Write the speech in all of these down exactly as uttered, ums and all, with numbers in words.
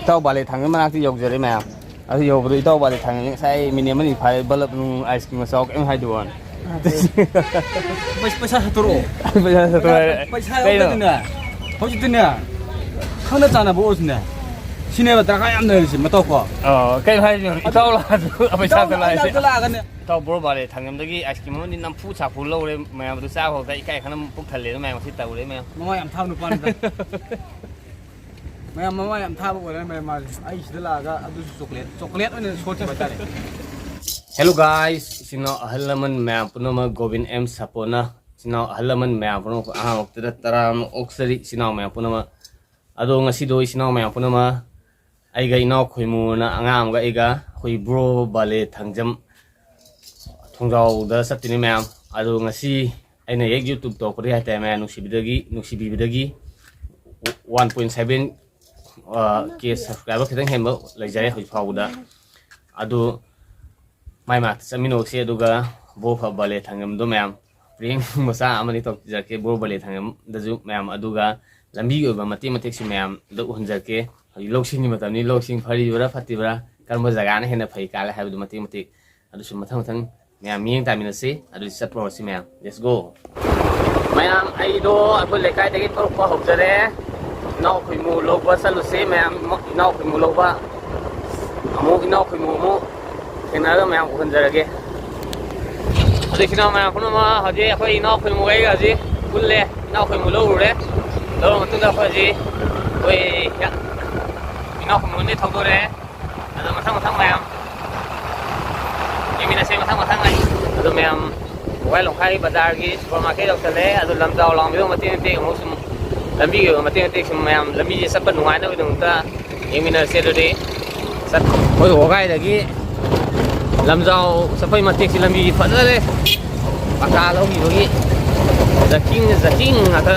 ꯏꯇꯥꯎ ꯕꯥꯂꯦ ꯊꯥꯡꯒꯤ ꯃꯅꯥꯛꯇ ꯌꯧꯖꯔꯦ ꯃꯌꯥꯝ꯫ ꯑꯗꯨ ꯌꯧꯕꯗꯣ ꯏꯇꯥꯎ ꯕꯥꯂꯦ ꯊꯥꯡꯒꯤ ꯉꯁꯥꯏ ꯃꯤꯅꯤꯠ ꯑꯃꯅꯤ ꯐꯥꯔꯦ, ꯕꯂꯞ ꯅꯨꯡ ꯑꯥꯏꯁ ꯀ꯭ꯔꯤꯝ ꯑꯆꯥꯎ ꯀꯔꯤꯝ ꯍꯥꯏꯗꯣꯛꯑꯣꯅ꯫ ꯄꯩꯁꯥ ꯁꯠꯇꯣꯔꯛꯑꯣ꯫ ꯄꯩꯁꯥ ꯁꯠꯇꯣꯔꯛꯑꯣ ꯍꯥꯏꯔꯦ꯫ ꯄꯩꯁꯥ ꯀꯩꯅꯣ? ꯌꯥꯎꯗꯗꯤꯅꯦ꯫ ꯍꯧꯖꯤꯛꯇꯤꯅꯦ, ꯈꯪꯅ ꯆꯥꯟꯅꯕ ꯑꯣꯏꯔꯁꯤꯅꯦ, ꯁꯤꯅꯦꯕ ꯗꯔꯀꯥꯔ ꯌꯥꯝ ꯂꯩꯔꯤꯁꯦ ꯃꯇꯧ ꯀꯣ꯫ ꯑꯣ, ꯀꯩꯅꯣ ꯍꯥꯏꯁꯤꯕꯣ? ꯏꯇꯥꯎ ꯂꯥꯛꯑꯁꯨ ꯄꯩꯁꯥ ꯁꯠꯂꯣ ꯍꯥꯏꯁꯦ꯫ ꯂꯥꯛꯑꯒꯅꯦ꯫ ꯏꯇꯥꯎ ꯕ꯭ꯔꯣ ꯕꯥꯂꯦ ꯊꯥꯡꯖꯝꯗꯒꯤ ꯑꯥꯏꯁ ꯀ꯭ꯔꯤꯝ ꯑꯃꯗꯤ ꯅꯝꯐꯨ ꯁꯥꯐꯨ ꯂꯧꯔꯦ ꯃꯌꯥꯝ, ꯑꯗꯨ ꯆꯥꯕ ꯍꯧꯗ ꯏꯀꯥꯏ ꯈꯪꯗꯅ ꯄꯨꯛ ꯊꯜꯂꯦ ꯑꯗꯨ ꯃꯌꯥꯝ ꯉꯁꯤ ꯇꯧꯔꯦ ꯃꯌꯥꯝ꯫ ꯃꯃꯥ ꯌꯥꯝ ꯊꯥꯕ ꯅꯨꯄꯥꯅꯤꯗ꯫ ꯃꯌꯥꯝ ꯃꯃꯥ ꯌꯥꯝ ꯊꯥꯕ ꯑꯣꯏꯔꯦ ꯃꯌꯥꯝ ꯃꯥꯁꯦ꯫ ꯑꯩ ꯁꯤꯗ ꯂꯥꯛꯑꯒ ꯑꯗꯨꯁꯨ ꯆꯣꯀ꯭ꯂꯦꯠ, ꯆꯣꯀ꯭ꯂꯦꯠ ꯑꯣꯏꯅ ꯁꯣꯠꯈꯤꯕ ꯍꯥꯏꯇꯥꯔꯦ꯫ Hello guys, ꯏꯆꯤꯟ ꯏꯅꯥꯎ ꯑꯍꯜ ꯂꯃꯟ ꯃꯌꯥꯝ ꯄꯨꯝꯅꯃꯛ, ꯒꯣꯕꯤꯟ ꯑꯦꯝ ꯁꯥꯄꯣꯟꯅ ꯏꯆꯤꯟ ꯏꯅꯥꯎ ꯑꯍꯜ ꯂꯃꯟ ꯃꯌꯥꯝ ꯄꯨꯝꯅꯃꯛ ꯑꯍꯥꯟꯕꯃꯛꯇꯗ ꯇꯔꯥꯝꯅ ꯑꯣꯛꯆꯔꯤ ꯏꯆꯤꯟ ꯏꯅꯥꯎ ꯃꯌꯥꯝ ꯄꯨꯝꯅꯃꯛ꯫ ꯑꯗꯣ ꯉꯁꯤꯗꯣ ꯏꯆꯤꯟ ꯏꯅꯥꯎ ꯃꯌꯥꯝ ꯄꯨꯝꯅꯃꯛ ꯑꯩꯒ ꯏꯅꯥꯎ ꯈꯣꯏꯃꯨꯅ ꯑꯉꯥꯡ ꯑꯃꯒ ꯑꯩꯒ ꯑꯩꯈꯣꯏ ꯕ꯭ꯔꯣ ꯕꯥꯂꯦ ꯊꯥꯡꯖꯝ ꯊꯣꯡꯖꯥꯎꯗ ꯆꯠꯇꯣꯏꯅꯤ ꯃꯌꯥꯝ꯫ ꯑꯗꯣ ꯉꯁꯤ ꯑꯩꯅ ꯍꯦꯛ YouTube ꯇꯧꯔꯛꯄꯗꯒꯤ ꯍꯥꯏꯇꯥꯔꯦ ꯃꯌꯥꯝ, ꯅꯨꯡꯁꯤꯕꯤꯗꯒꯤ, ꯅꯨꯡꯁꯤꯕꯤꯕꯗꯒꯤ one point seven K subscriber ꯈꯤꯇꯪ ꯍꯦꯟꯕ ꯂꯩꯖꯔꯦ ꯍꯧꯖꯤꯛ ꯐꯥꯎꯕꯗ꯫ ꯑꯗꯨ ꯃꯥꯏ ꯃꯅꯥꯛꯇ ꯆꯠꯃꯤꯟꯅꯧꯁꯤ, ꯑꯗꯨꯒ ꯕ꯭ꯔꯣ ꯕꯥꯂꯦ ꯊꯥꯡꯖꯝꯗꯣ ꯃꯌꯥꯝ prank ꯃꯆꯥ ꯑꯃꯅꯤ ꯇꯧꯖꯔꯛꯀꯦ꯫ ꯕ꯭ꯔꯣ ꯕꯥꯂꯦ ꯊꯥꯡꯖꯝꯗꯁꯨ ꯃꯌꯥꯝ, ꯑꯗꯨꯒ ꯂꯝꯕꯤꯒꯤ ꯑꯣꯏꯕ ꯃꯇꯦꯛ ꯃꯇꯦꯛꯁꯨ ꯃꯌꯥꯝꯗ ꯎꯍꯟꯖꯔꯛꯀꯦ꯫ ꯍꯧꯖꯤꯛ ꯂꯧꯁꯤꯡꯒꯤ ꯃꯇꯝꯅꯤ, ꯂꯧꯁꯤꯡ ꯐꯔꯤꯕ꯭ꯔꯥ ꯐꯠꯇ꯭ꯔꯤꯕ꯭ꯔꯥ, ꯀꯔꯝꯕ ꯖꯒꯥꯅ ꯍꯦꯟꯅ ꯐꯩ ꯀꯥꯜꯂꯦ ꯍꯥꯏꯕꯗꯨ ꯃꯇꯦꯛ ꯃꯇꯦꯛ ꯑꯗꯨꯁꯨ ꯃꯊꯪ ꯃꯊꯪ ꯃꯌꯥꯝ ꯃꯤꯠꯌꯦꯡ ꯇꯥꯃꯤꯟꯅꯁꯤ꯫ ꯑꯗꯨꯗꯤ ꯆꯠꯄ ꯍꯧꯔꯁꯤ ꯃꯌꯥꯝ, let's go꯫ ꯃꯌꯥꯝ, ꯑꯩꯗꯣ ꯑꯩꯈꯣꯏ ꯂꯩꯀꯥꯏꯗꯒꯤ ꯊꯣꯛꯂꯛꯄ ꯍꯧꯖꯔꯦ꯫ ꯏꯅꯥꯎ ꯈꯣꯏꯃꯨ ꯂꯧꯕ ꯆꯠꯂꯨꯁꯤ ꯃꯌꯥꯝ, ꯏꯅꯥꯎ ꯈꯣꯏꯃꯨ ꯂꯧꯕ꯫ ꯑꯃꯨꯛ ꯏꯅꯥꯎ ꯈꯣꯏꯃꯨ ꯑꯃꯨꯛ ꯊꯦꯡꯅꯔꯒ ꯃꯌꯥꯝ ꯎꯍꯟꯖꯔꯒꯦ꯫ ꯍꯧꯖꯤꯛꯁꯤꯅ ꯃꯌꯥꯝ ꯄꯨꯝꯅꯃꯛ ꯍꯧꯖꯤꯛ ꯑꯩꯈꯣꯏ ꯏꯅꯥꯎ ꯈꯣꯏꯃꯨ ꯑꯩꯒ ꯍꯧꯖꯤꯛ ꯄꯨꯜꯂꯦ꯫ ꯏꯅꯥꯎ ꯈꯣꯏꯃꯨ ꯂꯧꯔꯨꯔꯦ꯫ ꯂꯧꯔ ꯃꯇꯨꯡꯗ ꯑꯩꯈꯣꯏ ꯍꯧꯖꯤꯛ ꯑꯩꯈꯣꯏ ꯏꯅꯥꯎ ꯈꯣꯏꯃꯨ ꯑꯅꯤ ꯊꯧꯗꯣꯔꯛꯑꯦ꯫ ꯑꯗꯣ ꯃꯊꯪ ꯃꯊꯪ ꯃꯌꯥꯝ ꯌꯦꯡꯃꯤꯟꯅꯁꯦ ꯃꯊꯪ ꯃꯊꯪ ꯑꯩ꯫ ꯑꯗꯣ ꯃꯌꯥꯝ ꯋꯥꯍꯦꯡ ꯂꯣꯡꯈꯥꯏ ꯕꯖꯥꯔꯒꯤ ꯁꯨꯄꯔ ꯃꯥꯔꯀꯦꯠ ꯌꯧꯁꯜꯂꯦ꯫ ꯑꯗꯣ ꯂꯝꯖꯥꯎ ꯂꯥꯡꯕꯤꯗꯣ ꯃꯇꯦꯛ ꯃꯇꯦꯛ ꯑꯃꯨꯛ ꯁꯨꯝ ꯂꯝꯕꯤꯒꯤ ꯑꯣꯏꯕ ꯃꯇꯦꯛ ꯃꯇꯦꯛ ꯁꯨꯝ ꯃꯌꯥꯝ ꯂꯝꯕꯤꯁꯦ ꯆꯠꯄ ꯅꯨꯡꯉꯥꯏꯅꯕꯒꯤꯗꯃꯛꯇ ꯌꯦꯡꯃꯤꯟꯅꯔꯁꯦ꯫ ꯑꯗꯨꯗꯤ ꯆꯠ ꯑꯩꯈꯣꯏ ꯋꯥꯒꯥꯏꯗꯒꯤ ꯂꯝꯖꯥꯎ ꯆꯠꯄꯩ ꯃꯇꯦꯛꯁꯤ ꯂꯝꯕꯤ ꯐꯖꯔꯦ꯫ ꯄꯀꯥ ꯂꯧꯈꯤꯕꯒꯤ ꯖꯀꯤꯡ ꯖꯀꯤꯡ ꯉꯥꯛꯇ,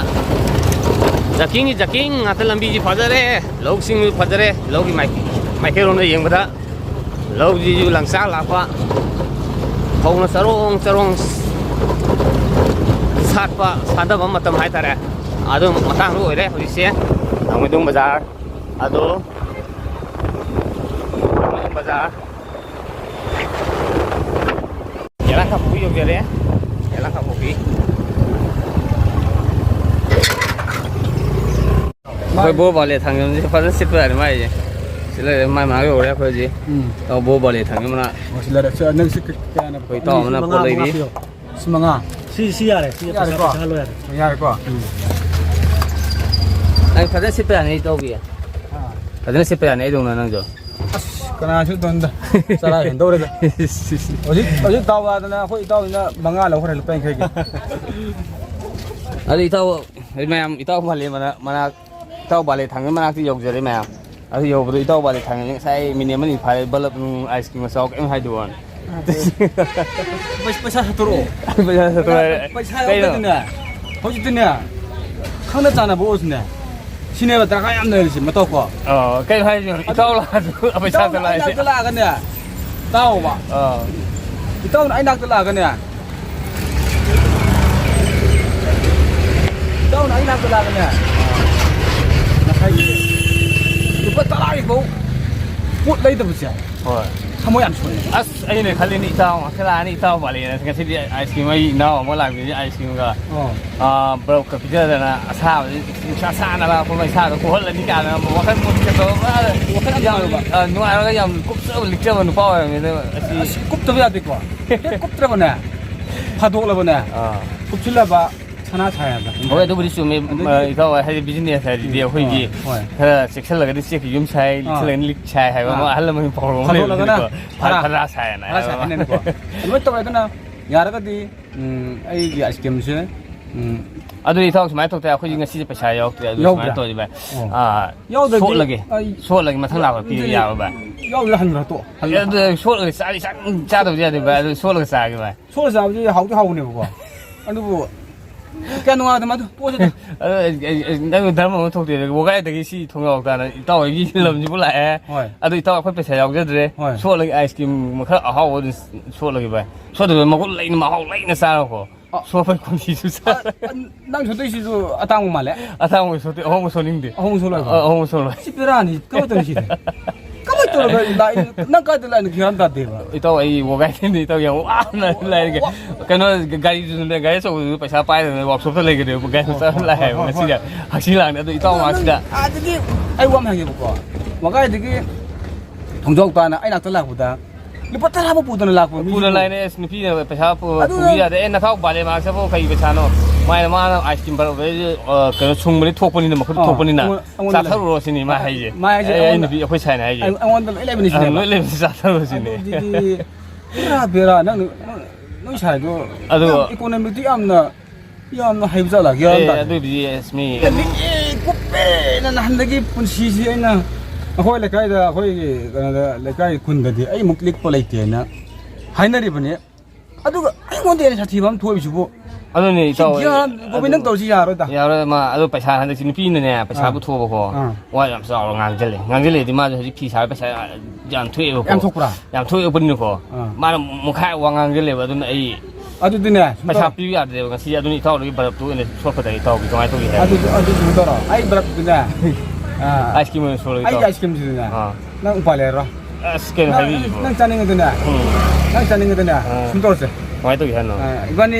ꯖꯀꯤꯡꯒꯤ ꯖꯀꯤꯡ ꯉꯥꯛꯇ꯫ ꯂꯝꯕꯤꯁꯤ ꯐꯖꯔꯦ, ꯂꯧꯁꯤꯡꯁꯨ ꯐꯖꯔꯦ꯫ ꯂꯧꯒꯤ ꯃꯥꯏ ꯃꯥꯏꯀꯩꯔꯣꯝꯗ ꯌꯦꯡꯕꯗ ꯂꯧꯁꯤꯁꯨ ꯂꯪꯆꯥꯛ ꯂꯥꯛꯄ, ꯐꯧꯅ ꯆꯔꯣꯡ ꯆꯔꯣꯡ ꯁꯥꯠꯄ ꯁꯥꯠꯊꯕ ꯃꯇꯝ ꯍꯥꯏꯇꯥꯔꯦ꯫ ꯑꯗꯨ ꯃꯇꯥꯡꯗ ꯑꯣꯏꯔꯦ ꯍꯧꯖꯤꯛꯁꯦ ꯂꯥꯡꯃꯩꯗꯣꯡ ꯕꯖꯥꯔ꯫ ꯑꯗꯣ ꯌꯦꯂꯥꯡ ꯀꯥꯡꯄꯣꯛꯄꯤ ꯌꯧꯖꯔꯦ꯫ ꯌꯦꯂꯥꯡ ꯀꯥꯡꯄꯣꯛꯄꯤ꯫ ꯑꯩꯈꯣꯏ ꯕꯣ ꯕꯥꯂꯦ ꯊꯥꯡꯖꯝꯁꯦ ꯐꯖꯅ ꯁꯤꯠꯄ ꯌꯥꯔꯦ ꯃꯥꯏꯁꯦ꯫ ꯁꯤ ꯂꯩꯔꯦ, ꯃꯥꯏ ꯃꯥꯒ ꯌꯧꯔꯦ ꯑꯩꯈꯣꯏ ꯍꯧꯖꯤꯛ꯫ ꯎꯝ꯫ ꯑꯣ, ꯕꯣ ꯕꯥꯂꯦ ꯊꯥꯡꯖꯝ ꯃꯅꯥꯛ꯫ ꯑꯣ, ꯁꯤ ꯂꯩꯔꯦ꯫ ꯁꯤ ꯅꯪ ꯁꯤ ꯀꯌꯥꯅꯣ? ꯑꯩꯈꯣꯏ ꯏꯇꯥꯎ ꯑꯃꯅ ꯄꯣꯠ ꯂꯩꯔꯤ꯫ ꯁꯤ ꯃꯉꯥ꯫ ꯁꯤ, ꯁꯤ ꯌꯥꯔꯦ꯫ ꯁꯤ ꯄꯩꯁꯥ, ꯌꯥꯔꯦꯀꯣ? ꯄꯩꯁꯥ ꯂꯣꯏꯔꯦ꯫ ꯌꯥꯔꯦꯀꯣ? ꯎꯝ꯫ ꯅꯪ ꯐꯖꯅ ꯁꯤꯠꯄ ꯌꯥꯅꯤ, ꯏꯇꯥꯎꯕꯤ꯫ ꯑꯥ꯫ ꯐꯖꯅ ꯁꯤꯠꯄ ꯌꯥꯅꯤ, ꯑꯩꯗꯧꯅ ꯅꯪꯁꯨ꯫ ꯑꯁ, ꯀꯅꯥꯁꯨ ꯇꯣꯟꯗ ꯆꯔꯥ ꯍꯦꯟꯗꯧꯔꯦꯗ꯫ ꯍꯧꯖꯤꯛ, ꯍꯧꯖꯤꯛ ꯗꯥꯎ ꯌꯥꯗꯅ ꯑꯩꯈꯣꯏ ꯏꯇꯥꯎꯁꯤꯅ ꯃꯉꯥ ꯂꯧꯈ꯭ꯔꯦ, ꯂꯨꯄꯥ ꯌꯥꯡꯈꯩꯒꯤ꯫ ꯑꯗꯨ ꯏꯇꯥꯎ, ꯃꯌꯥꯝ ꯏꯇꯥꯎ ꯃꯥꯂꯦꯝ ꯃꯅꯥꯛ, ꯃꯅꯥꯛ, ꯏꯇꯥꯎ ꯕꯥꯂꯦ ꯊꯥꯡꯒꯤ ꯃꯅꯥꯛꯇ ꯌꯧꯖꯔꯦ ꯃꯌꯥꯝ꯫ ꯑꯗꯨ ꯌꯧꯕꯗ ꯏꯇꯥꯎ ꯕꯥꯂꯦ ꯊꯥꯡꯒꯤ ꯉꯁꯥꯏ ꯃꯤꯅꯤꯠ ꯑꯃꯅꯤ ꯐꯥꯔꯦ, ꯕꯂꯞ ꯅꯨꯡ ꯑꯥꯏꯁ ꯀ꯭ꯔꯤꯝ ꯑꯆꯥꯎ ꯀꯔꯤꯝ ꯍꯥꯏꯗꯣꯛꯑꯣꯅ꯫ ꯄꯩꯁꯥ, ꯄꯩꯁꯥ ꯁꯠꯇꯣꯔꯛꯑꯣ꯫ ꯄꯩꯁꯥ ꯁꯠꯇꯣꯔꯛꯑꯣ ꯍꯥꯏꯔꯦ꯫ ꯄꯩꯁꯥ ꯀꯩꯅꯣ? ꯌꯥꯎꯗꯗꯤꯅꯦ, ꯍꯧꯖꯤꯛꯇꯤꯅꯦ, ꯈꯪꯅ ꯆꯥꯟꯅꯕ ꯑꯣꯏꯔꯁꯨꯅꯦ, ꯁꯤꯅꯦꯕ ꯗꯔꯀꯥꯔ ꯌꯥꯝ ꯂꯩꯔꯤꯁꯦ, ꯃꯇꯧ ꯀꯣ꯫ ꯑꯣ, ꯀꯩꯅꯣ ꯍꯥꯏꯁꯤꯕꯣ? ꯏꯇꯥꯎ ꯂꯥꯛꯑꯁꯨ ꯄꯩꯁꯥ ꯏꯇꯥꯎꯅ ꯁꯠꯂꯣ ꯑꯩ ꯍꯥꯏꯁꯦ꯫ ꯅꯥꯛꯇ ꯂꯥꯛꯑꯒꯅꯦ, ꯇꯥꯎꯕ꯫ ꯑꯥ꯫ ꯏꯇꯥꯎꯅ ꯑꯩ ꯅꯥꯛꯇ ꯂꯥꯛꯑꯒꯅꯦ, ꯏꯇꯥꯎꯅ ꯑꯩ ꯅꯥꯛꯇ ꯂꯥꯛꯑꯒꯅꯦ, ꯉꯁꯥꯏꯒꯤ ꯂꯨꯄꯥ ꯇꯔꯥꯒꯤ ꯐꯥꯎ ꯄꯣꯠ ꯂꯩꯗꯕꯁꯦ ꯍꯣꯏ꯫ ꯊꯃꯣꯏ ꯌꯥꯝ ꯁꯣꯛꯑꯦ꯫ ꯑꯁ, ꯑꯩꯅ ꯈꯜꯂꯤꯅꯤ ꯏꯇꯥꯎ ꯉꯥꯛꯇ ꯂꯥꯛꯑꯅꯤ, ꯏꯇꯥꯎ ꯃꯥꯂꯦꯝꯅ ꯉꯁꯤꯗꯤ ꯑꯥꯏꯁ ꯀ꯭ꯔꯤꯝ, ꯑꯩ ꯏꯅꯥꯎ ꯑꯃ ꯂꯥꯛꯄꯤꯔꯤ ꯑꯥꯏꯁ ꯀ꯭ꯔꯤꯝꯒ, ꯑꯣ꯫ ꯑꯥ, ꯕꯔꯞꯀ ꯄꯤꯖꯗꯅ ꯑꯁꯥꯕ ꯅꯨꯡꯁꯥ ꯁꯥꯅ ꯂꯥꯛꯄ ꯃꯩꯁꯥꯗꯣ ꯀꯣꯛꯍꯜꯂꯅꯤ ꯀꯥꯏꯅ ꯋꯥꯈꯜ ꯃꯨꯟꯒ ꯇꯧꯔꯒ ꯋꯥꯈꯜ ꯌꯥꯝ ꯌꯥꯝ, ꯅꯨꯡꯉꯥꯏꯕ꯫ ꯑ, ꯅꯨꯡꯉꯥꯏꯔꯒ ꯌꯥꯝ ꯀꯨꯞꯆꯕ ꯂꯤꯛꯆꯕ ꯅꯨꯄꯥ ꯑꯣꯏꯔꯝꯃꯦ꯫ ꯑꯗꯣ ꯑꯁꯤ ꯑꯁꯤ ꯀꯨꯞꯇꯕ ꯌꯥꯗꯦꯀꯣ꯫ ꯍꯦꯛ ꯀꯨꯞꯇ꯭ꯔꯕꯅꯦ, ꯐꯥꯗꯣꯛꯂꯕꯅꯦ, ꯑꯥ꯫ ꯀꯨꯞꯁꯤꯜꯂꯕ ꯁꯅꯥ ꯁꯥꯏ ꯍꯥꯏꯕ꯫ ꯍꯣꯏ, ꯑꯗꯨꯕꯨꯗꯤ ꯆꯨꯝꯃꯦ꯫ ꯑꯗꯨꯗꯤ ꯑ, ꯏꯇꯥꯎ ꯍꯥꯏꯗꯤ ꯕꯤꯖꯤꯅꯦꯁ ꯍꯥꯏꯁꯤꯗꯤ ꯎꯝ, ꯑꯩꯈꯣꯏꯒꯤ ꯍꯣꯏ, ꯍꯣꯏ꯫ ꯈꯔ ꯆꯦꯛꯁꯤꯜꯂꯒꯗꯤ ꯆꯦꯛꯀꯤ ꯌꯨꯝ ꯁꯥꯏ, ꯑꯥ꯫ ꯂꯤꯛꯁꯜꯂꯒꯗꯤ ꯂꯤꯛ ꯁꯥꯏ ꯍꯥꯏꯕ ꯑꯃ ꯑꯥ꯫ ꯑꯍꯜ ꯂꯃꯟꯒꯤ ꯄꯥꯎꯔꯧ ꯑꯃ ꯐꯥꯗꯣꯛꯂꯒꯅ ꯂꯩꯕꯅꯤꯀꯣ꯫ ꯐꯔꯥ꯫ ꯐꯔꯥ ꯁꯥꯏꯅ ꯐꯔꯥ ꯍꯥꯏꯕ ꯁꯥꯏ ꯑꯃ꯫ ꯍꯥꯏꯅꯕꯀꯣ꯫ ꯑꯗꯨꯃꯥꯏꯅ ꯇꯧꯋꯦ꯫ ꯑꯗꯨꯅ ꯌꯥꯔꯒꯗꯤ ꯎꯝ, ꯑꯩꯒꯤ ꯑꯥꯏꯁ ꯀ꯭ꯔꯤꯝꯁꯦ, ꯎꯝ, ꯑꯗꯨꯗꯤ ꯏꯇꯥꯎ ꯁꯨꯃꯥꯏꯅ ꯇꯧ ꯇꯥꯔꯦ, ꯑꯩꯈꯣꯏꯒꯤ ꯉꯁꯤꯁꯦ ꯄꯩꯁꯥ ꯌꯥꯎꯔꯛꯇ꯭ꯔꯦ꯫ ꯑꯗꯨ ꯌꯥꯎꯗ꯭ꯔꯥ? ꯁꯨꯃꯥꯏꯅ ꯇꯧꯔꯁꯤ ꯚꯥꯏ꯫ ꯑꯣ꯫ ꯑꯥ, ꯌꯥꯎꯗ꯭ꯔꯗꯤ ꯁꯣꯠꯂꯒꯦ꯫ ꯑꯩ ꯁꯣꯠꯂꯒꯦ, ꯃꯊꯪ ꯂꯥꯛꯄ ꯄꯤꯕ ꯑꯗꯨꯗꯤ ꯌꯥꯕ꯭ꯔꯥ ꯚꯥꯏ? ꯌꯥꯎꯗ꯭ꯔꯥ ꯍꯟꯈ꯭ꯔꯣ ꯇꯣꯛꯑꯣ꯫ ꯑꯦ, ꯍꯟꯈ꯭ꯔꯣ꯫ ꯑꯗꯨ ꯁꯣꯠꯂꯒ ꯆꯥꯗꯤ ꯆꯥ-, ꯆꯥꯗꯕꯗꯤ ꯌꯥꯗꯦ ꯚꯥꯏ, ꯑꯗꯨ ꯁꯣꯠꯂꯒ ꯆꯥꯒꯦ ꯚꯥꯏ꯫ ꯁꯣꯠꯂ ꯆꯥꯕꯗꯤ ꯍꯥꯎꯗꯤ ꯍꯥꯎꯕꯅꯦꯕꯀꯣ꯫ ꯑꯗꯨꯕꯨ ꯀꯌꯥ ꯅꯨꯡꯉꯥꯏꯇꯦ ꯃꯗꯨ ꯄꯣꯠꯁꯤꯗ꯫ ꯑꯗꯣ ꯑꯩ, ꯑꯩ, ꯑꯩ, ꯅꯪ ꯙꯔꯃ ꯑꯃ ꯊꯣꯛꯇꯦ, ꯋꯥꯒꯥꯏꯗꯒꯤ ꯁꯤ ꯊꯣꯡꯖꯥꯎ ꯇꯥꯅ ꯏꯇꯥꯎ ꯍꯣꯏꯒꯤ ꯂꯝꯁꯤꯕꯨ ꯂꯥꯛꯑꯦ꯫ ꯍꯣꯏ꯫ ꯑꯗꯣ ꯏꯇꯥꯎ ꯑꯩꯈꯣꯏ ꯄꯩꯁꯥ ꯌꯥꯎꯖꯗ꯭ꯔꯦ꯫ ꯍꯣꯏ꯫ ꯁꯣꯠꯂꯒꯦ, ꯑꯥꯏꯁ ꯀ꯭ꯔꯤꯝ ꯈꯔ ꯑꯍꯥꯎꯕ ꯑꯗꯨꯝ ꯁꯣꯠꯂꯒꯦ ꯚꯥꯏ꯫ ꯁꯣꯠꯇꯕꯤꯗ ꯃꯒꯨꯟ ꯂꯩꯅ ꯃꯍꯥꯎ ꯂꯩꯅ ꯆꯥꯔꯣꯀꯣ꯫ ꯑ꯫ ꯁꯣꯠꯄꯒꯤ ꯈꯣꯟꯊꯤꯁꯨ ꯆꯥ-, ꯑ, ꯑ, ꯅꯪ ꯁꯣꯠꯇꯣꯏꯁꯤꯁꯨ ꯑꯇꯥꯡꯕ ꯃꯥꯜꯂꯦ꯫ ꯑꯇꯥꯡꯕ ꯁꯣꯠꯇꯦ, ꯑꯍꯣꯡꯕ ꯁꯣꯠꯅꯤꯡꯗꯦ꯫ ꯑꯍꯣꯡꯕ ꯁꯣꯠꯂꯣꯏ ꯍꯥꯏꯕ? ꯑ, ꯑꯍꯣꯡꯕ ꯁꯣꯠꯂꯣꯏ꯫ ꯁꯤ ꯕꯦꯔꯥꯅꯤ, ꯀꯃꯥꯏꯅ ꯇꯧꯅꯤ ꯁꯤꯗꯤ? ꯀꯃꯥꯏꯅ ꯇꯧꯔꯒ ꯂꯥꯛꯏ, ꯅꯪ ꯀꯥꯏꯗ ꯂꯥꯛꯏꯅꯣ ꯒ꯭ꯌꯥꯟ ꯇꯥꯗꯦꯕ꯫ ꯏꯇꯥꯎ, ꯑꯩ ꯋꯥꯒꯥꯏꯗꯩꯅꯦ, ꯏꯇꯥꯎ, ꯌꯥꯝ ꯋꯥꯅ ꯂꯥꯛꯏ꯫ ꯀꯩꯅꯣ, ꯒꯥꯔꯤꯗꯨꯁꯨꯅꯦ, ꯒꯥꯔꯤ ꯑꯆꯧꯕꯗꯨꯁꯨ ꯄꯩꯁꯥ ꯄꯥꯏꯗꯕꯅꯤꯅ ꯋꯥꯛꯁꯣꯞꯇ ꯂꯩꯒꯗꯣꯏꯕ, ꯒꯥꯔꯤ ꯃꯆꯥ ꯂꯥꯛꯑꯦ ꯍꯥꯏꯕ ꯉꯁꯤꯗꯤ꯫ ꯍꯛꯆꯤꯡ ꯂꯥꯡꯅꯦ꯫ ꯑꯗꯣ ꯏꯇꯥꯎ ꯃꯥꯁꯤꯗ ꯑꯥꯗꯒꯤ ꯑꯩ ꯋꯥ ꯑꯃ ꯍꯪꯒꯦꯕꯀꯣ, ꯋꯥꯒꯥꯏꯗꯒꯤ ꯊꯣꯡꯖꯥꯎ ꯇꯥꯅ ꯑꯩ ꯅꯥꯛꯇ ꯂꯥꯛꯄꯗ ꯂꯨꯄꯥ ꯇꯔꯥ ꯑꯃ ꯄꯨꯗꯅ ꯂꯥꯛꯄ ꯃꯤꯁꯨ ꯄꯨꯗꯅ ꯂꯥꯛꯏꯅꯦ꯫ ꯑꯁ, ꯅꯨꯄꯤꯅ ꯄꯩꯁꯥ ꯄꯨ-, ꯑꯗꯨꯅ ꯄꯨꯕꯤ ꯌꯥꯗꯦ꯫ "ꯑꯦ, ꯅꯊꯥꯎ ꯕꯥꯂꯦ ꯃꯥꯛꯁꯕꯨ ꯀꯩ ꯄꯩꯁꯥꯅꯣ?" ꯃꯥꯅ, ꯃꯥꯅ ꯑꯥꯏꯁ ꯀ꯭ꯔꯤꯝ ꯄꯥꯔꯂꯔꯗ, ꯑ, ꯀꯩꯅꯣ ꯁꯨꯡꯕꯗꯤ ꯊꯣꯛꯄꯅꯤꯅ, ꯃꯈꯨꯠ ꯑꯥ, ꯊꯣꯛꯄꯅꯤꯅ, ꯑꯩꯉꯣꯟꯗ, ꯑꯩꯉꯣꯟꯗ ꯂꯩ꯫ "ꯆꯥꯊꯔꯨꯔꯣ" ꯁꯤꯅꯤ ꯃꯥ ꯍꯥꯏꯁꯦ꯫ ꯃꯥ ꯍꯥꯏꯁꯦ ꯑꯩ, ꯑꯩ ꯑꯩꯉꯣꯟꯗ, ꯅꯨꯄꯤ, ꯑꯩꯈꯣꯏ ꯁꯥꯏꯅ ꯍꯥꯏꯁꯦ꯫ ꯑꯩ, ꯑꯩꯉꯣꯟꯗ ꯂꯣꯏ ꯂꯩꯕꯅꯤ ꯑ, ꯁꯤꯅꯦꯕ꯫ ꯂꯣꯏ ꯂꯩꯕꯅꯤ, ꯆꯥꯊꯔꯨꯔꯣ ꯁꯤꯅꯤ꯫ ꯑꯗꯨꯗꯤ ꯄꯨꯔꯥ ꯕꯦꯔꯥ꯫ ꯅꯪ, ꯅꯪ, ꯅꯣꯏ ꯁꯥꯏꯗꯣ ꯑꯗꯨ ꯌꯥꯝ ꯏꯀꯣꯅꯣꯃꯤꯛꯇꯤ ꯌꯥꯝꯅ, ꯌꯥꯝꯅ ꯍꯩꯕ ꯖꯥꯠꯂꯥ? ꯒ꯭ꯌꯥꯟ ꯑꯦ, ꯇꯥꯗꯦ꯫ ꯑꯗꯨꯕꯨꯗꯤ ꯑꯁ ꯃꯤ ꯑꯦ, ꯃꯤ, ꯑꯦ, ꯀꯨꯞꯄꯦꯅ ꯅꯍꯥꯟꯗꯒꯤ ꯄꯨꯟꯁꯤꯁꯤ ꯑꯩꯅ ꯑꯩꯈꯣꯏ ꯂꯩꯀꯥꯏꯗ, ꯑꯩꯈꯣꯏꯒꯤ ꯀꯩꯅꯣꯗ, ꯂꯩꯀꯥꯏ ꯈꯨꯟꯗꯗꯤ ꯑꯩꯃꯨꯛ ꯂꯤꯛꯄ ꯂꯩꯇꯦꯅ ꯍꯥꯏꯅꯔꯤꯕꯅꯤ꯫ ꯑꯗꯨꯒ ꯑꯩꯉꯣꯟꯗ ꯍꯦꯟꯅ ꯁꯥꯊꯤꯕ ꯑꯃ ꯊꯣꯛꯏꯁꯤꯕꯨ꯫ ꯑꯗꯨꯅꯦ, ꯁꯤ ꯏꯇꯥꯎ, ꯒ꯭ꯌꯥꯟ, ꯒꯣꯕꯤꯟ, ꯑꯗꯨ ꯅꯪ ꯇꯧꯔꯤꯁꯤ ꯌꯥꯔꯣꯏꯗ꯫ ꯌꯥꯔꯣꯏ, ꯃꯥ ꯑꯗꯨ ꯄꯩꯁꯥ ꯍꯟꯗꯛꯁꯤ ꯅꯨꯄꯤꯅꯅꯦ, ꯄꯩꯁꯥ ꯑꯥ꯫ ꯄꯨꯊꯣꯛꯑꯕꯀꯣ, ꯑꯥ꯫ ꯋꯥ ꯌꯥꯝ ꯆꯥꯎꯔ ꯉꯥꯡꯁꯤꯜꯂꯦ꯫ ꯉꯥꯡꯁꯤꯜꯂꯦꯗꯤ ꯃꯥꯁꯨ ꯍꯧꯖꯤꯛ ꯐꯤ ꯁꯥꯕ ꯄꯩꯁꯥ ꯌꯥꯝ ꯊꯣꯛꯑꯦꯕꯀꯣ꯫ ꯌꯥꯝ ꯊꯣꯛꯄ꯭ꯔꯥ? ꯌꯥꯝ ꯊꯣꯛꯑꯦꯕꯅꯤꯅꯀꯣ꯫ ꯑꯥ꯫ ꯃꯥꯅ ꯃꯈꯥꯏ ꯋꯥ ꯉꯥꯡꯁꯤꯜꯂꯦꯕ, ꯑꯗꯨꯅ ꯑꯩ ꯑꯗꯨꯗꯤꯅꯦ, ꯁꯨꯝ ꯄꯩꯁꯥ ꯇꯧꯔꯣ꯫ ꯄꯤꯕ ꯌꯥꯗ꯭ꯔꯦꯕ ꯉꯁꯤ, ꯑꯗꯨꯅ ꯏꯇꯥꯎꯗꯒꯤ ꯕꯔꯞꯇꯨ ꯑꯣꯏꯅ ꯁꯣꯠꯄꯗ ꯏꯇꯥꯎꯒꯤ ꯀꯃꯥꯏꯅ ꯇꯧꯒꯦ ꯍꯥꯏꯕ? ꯑꯗꯨ, ꯑꯗꯨ ꯁꯨꯝ ꯇꯧꯔꯣ꯫ ꯑꯩ ꯕꯔꯞꯇꯨꯅꯦ, ꯑꯥ, ꯑꯥꯏꯁ ꯀ꯭ꯔꯤꯝ ꯑꯣꯏꯅ ꯁꯣꯠꯂꯒꯦ ꯑꯩꯒꯤ ꯏꯇꯥꯎ꯫ ꯑꯥꯏꯁ ꯀ꯭ꯔꯤꯝꯁꯤꯗꯅꯦ, ꯑꯥ꯫ ꯅꯪ ꯎꯄꯥꯏ ꯂꯩꯔꯔꯣꯏ꯫ ꯑꯁ, ꯀꯩꯅꯣ ꯅꯪ, ꯍꯥꯏꯕꯤꯔꯤꯁꯤꯕꯣ? ꯅꯪ ꯆꯥꯅꯤꯡꯉꯗꯤꯅꯦ, ꯎꯝ꯫ ꯅꯪ ꯆꯥꯅꯤꯡꯉꯗꯤꯅꯦ, ꯑꯥ꯫ ꯁꯨꯝ ꯇꯧꯔꯁꯦ꯫ ꯀꯃꯥꯏꯅ ꯇꯧꯒꯦ ꯍꯥꯏꯅꯣ? ꯑꯥ, ꯏꯕꯥꯅꯤ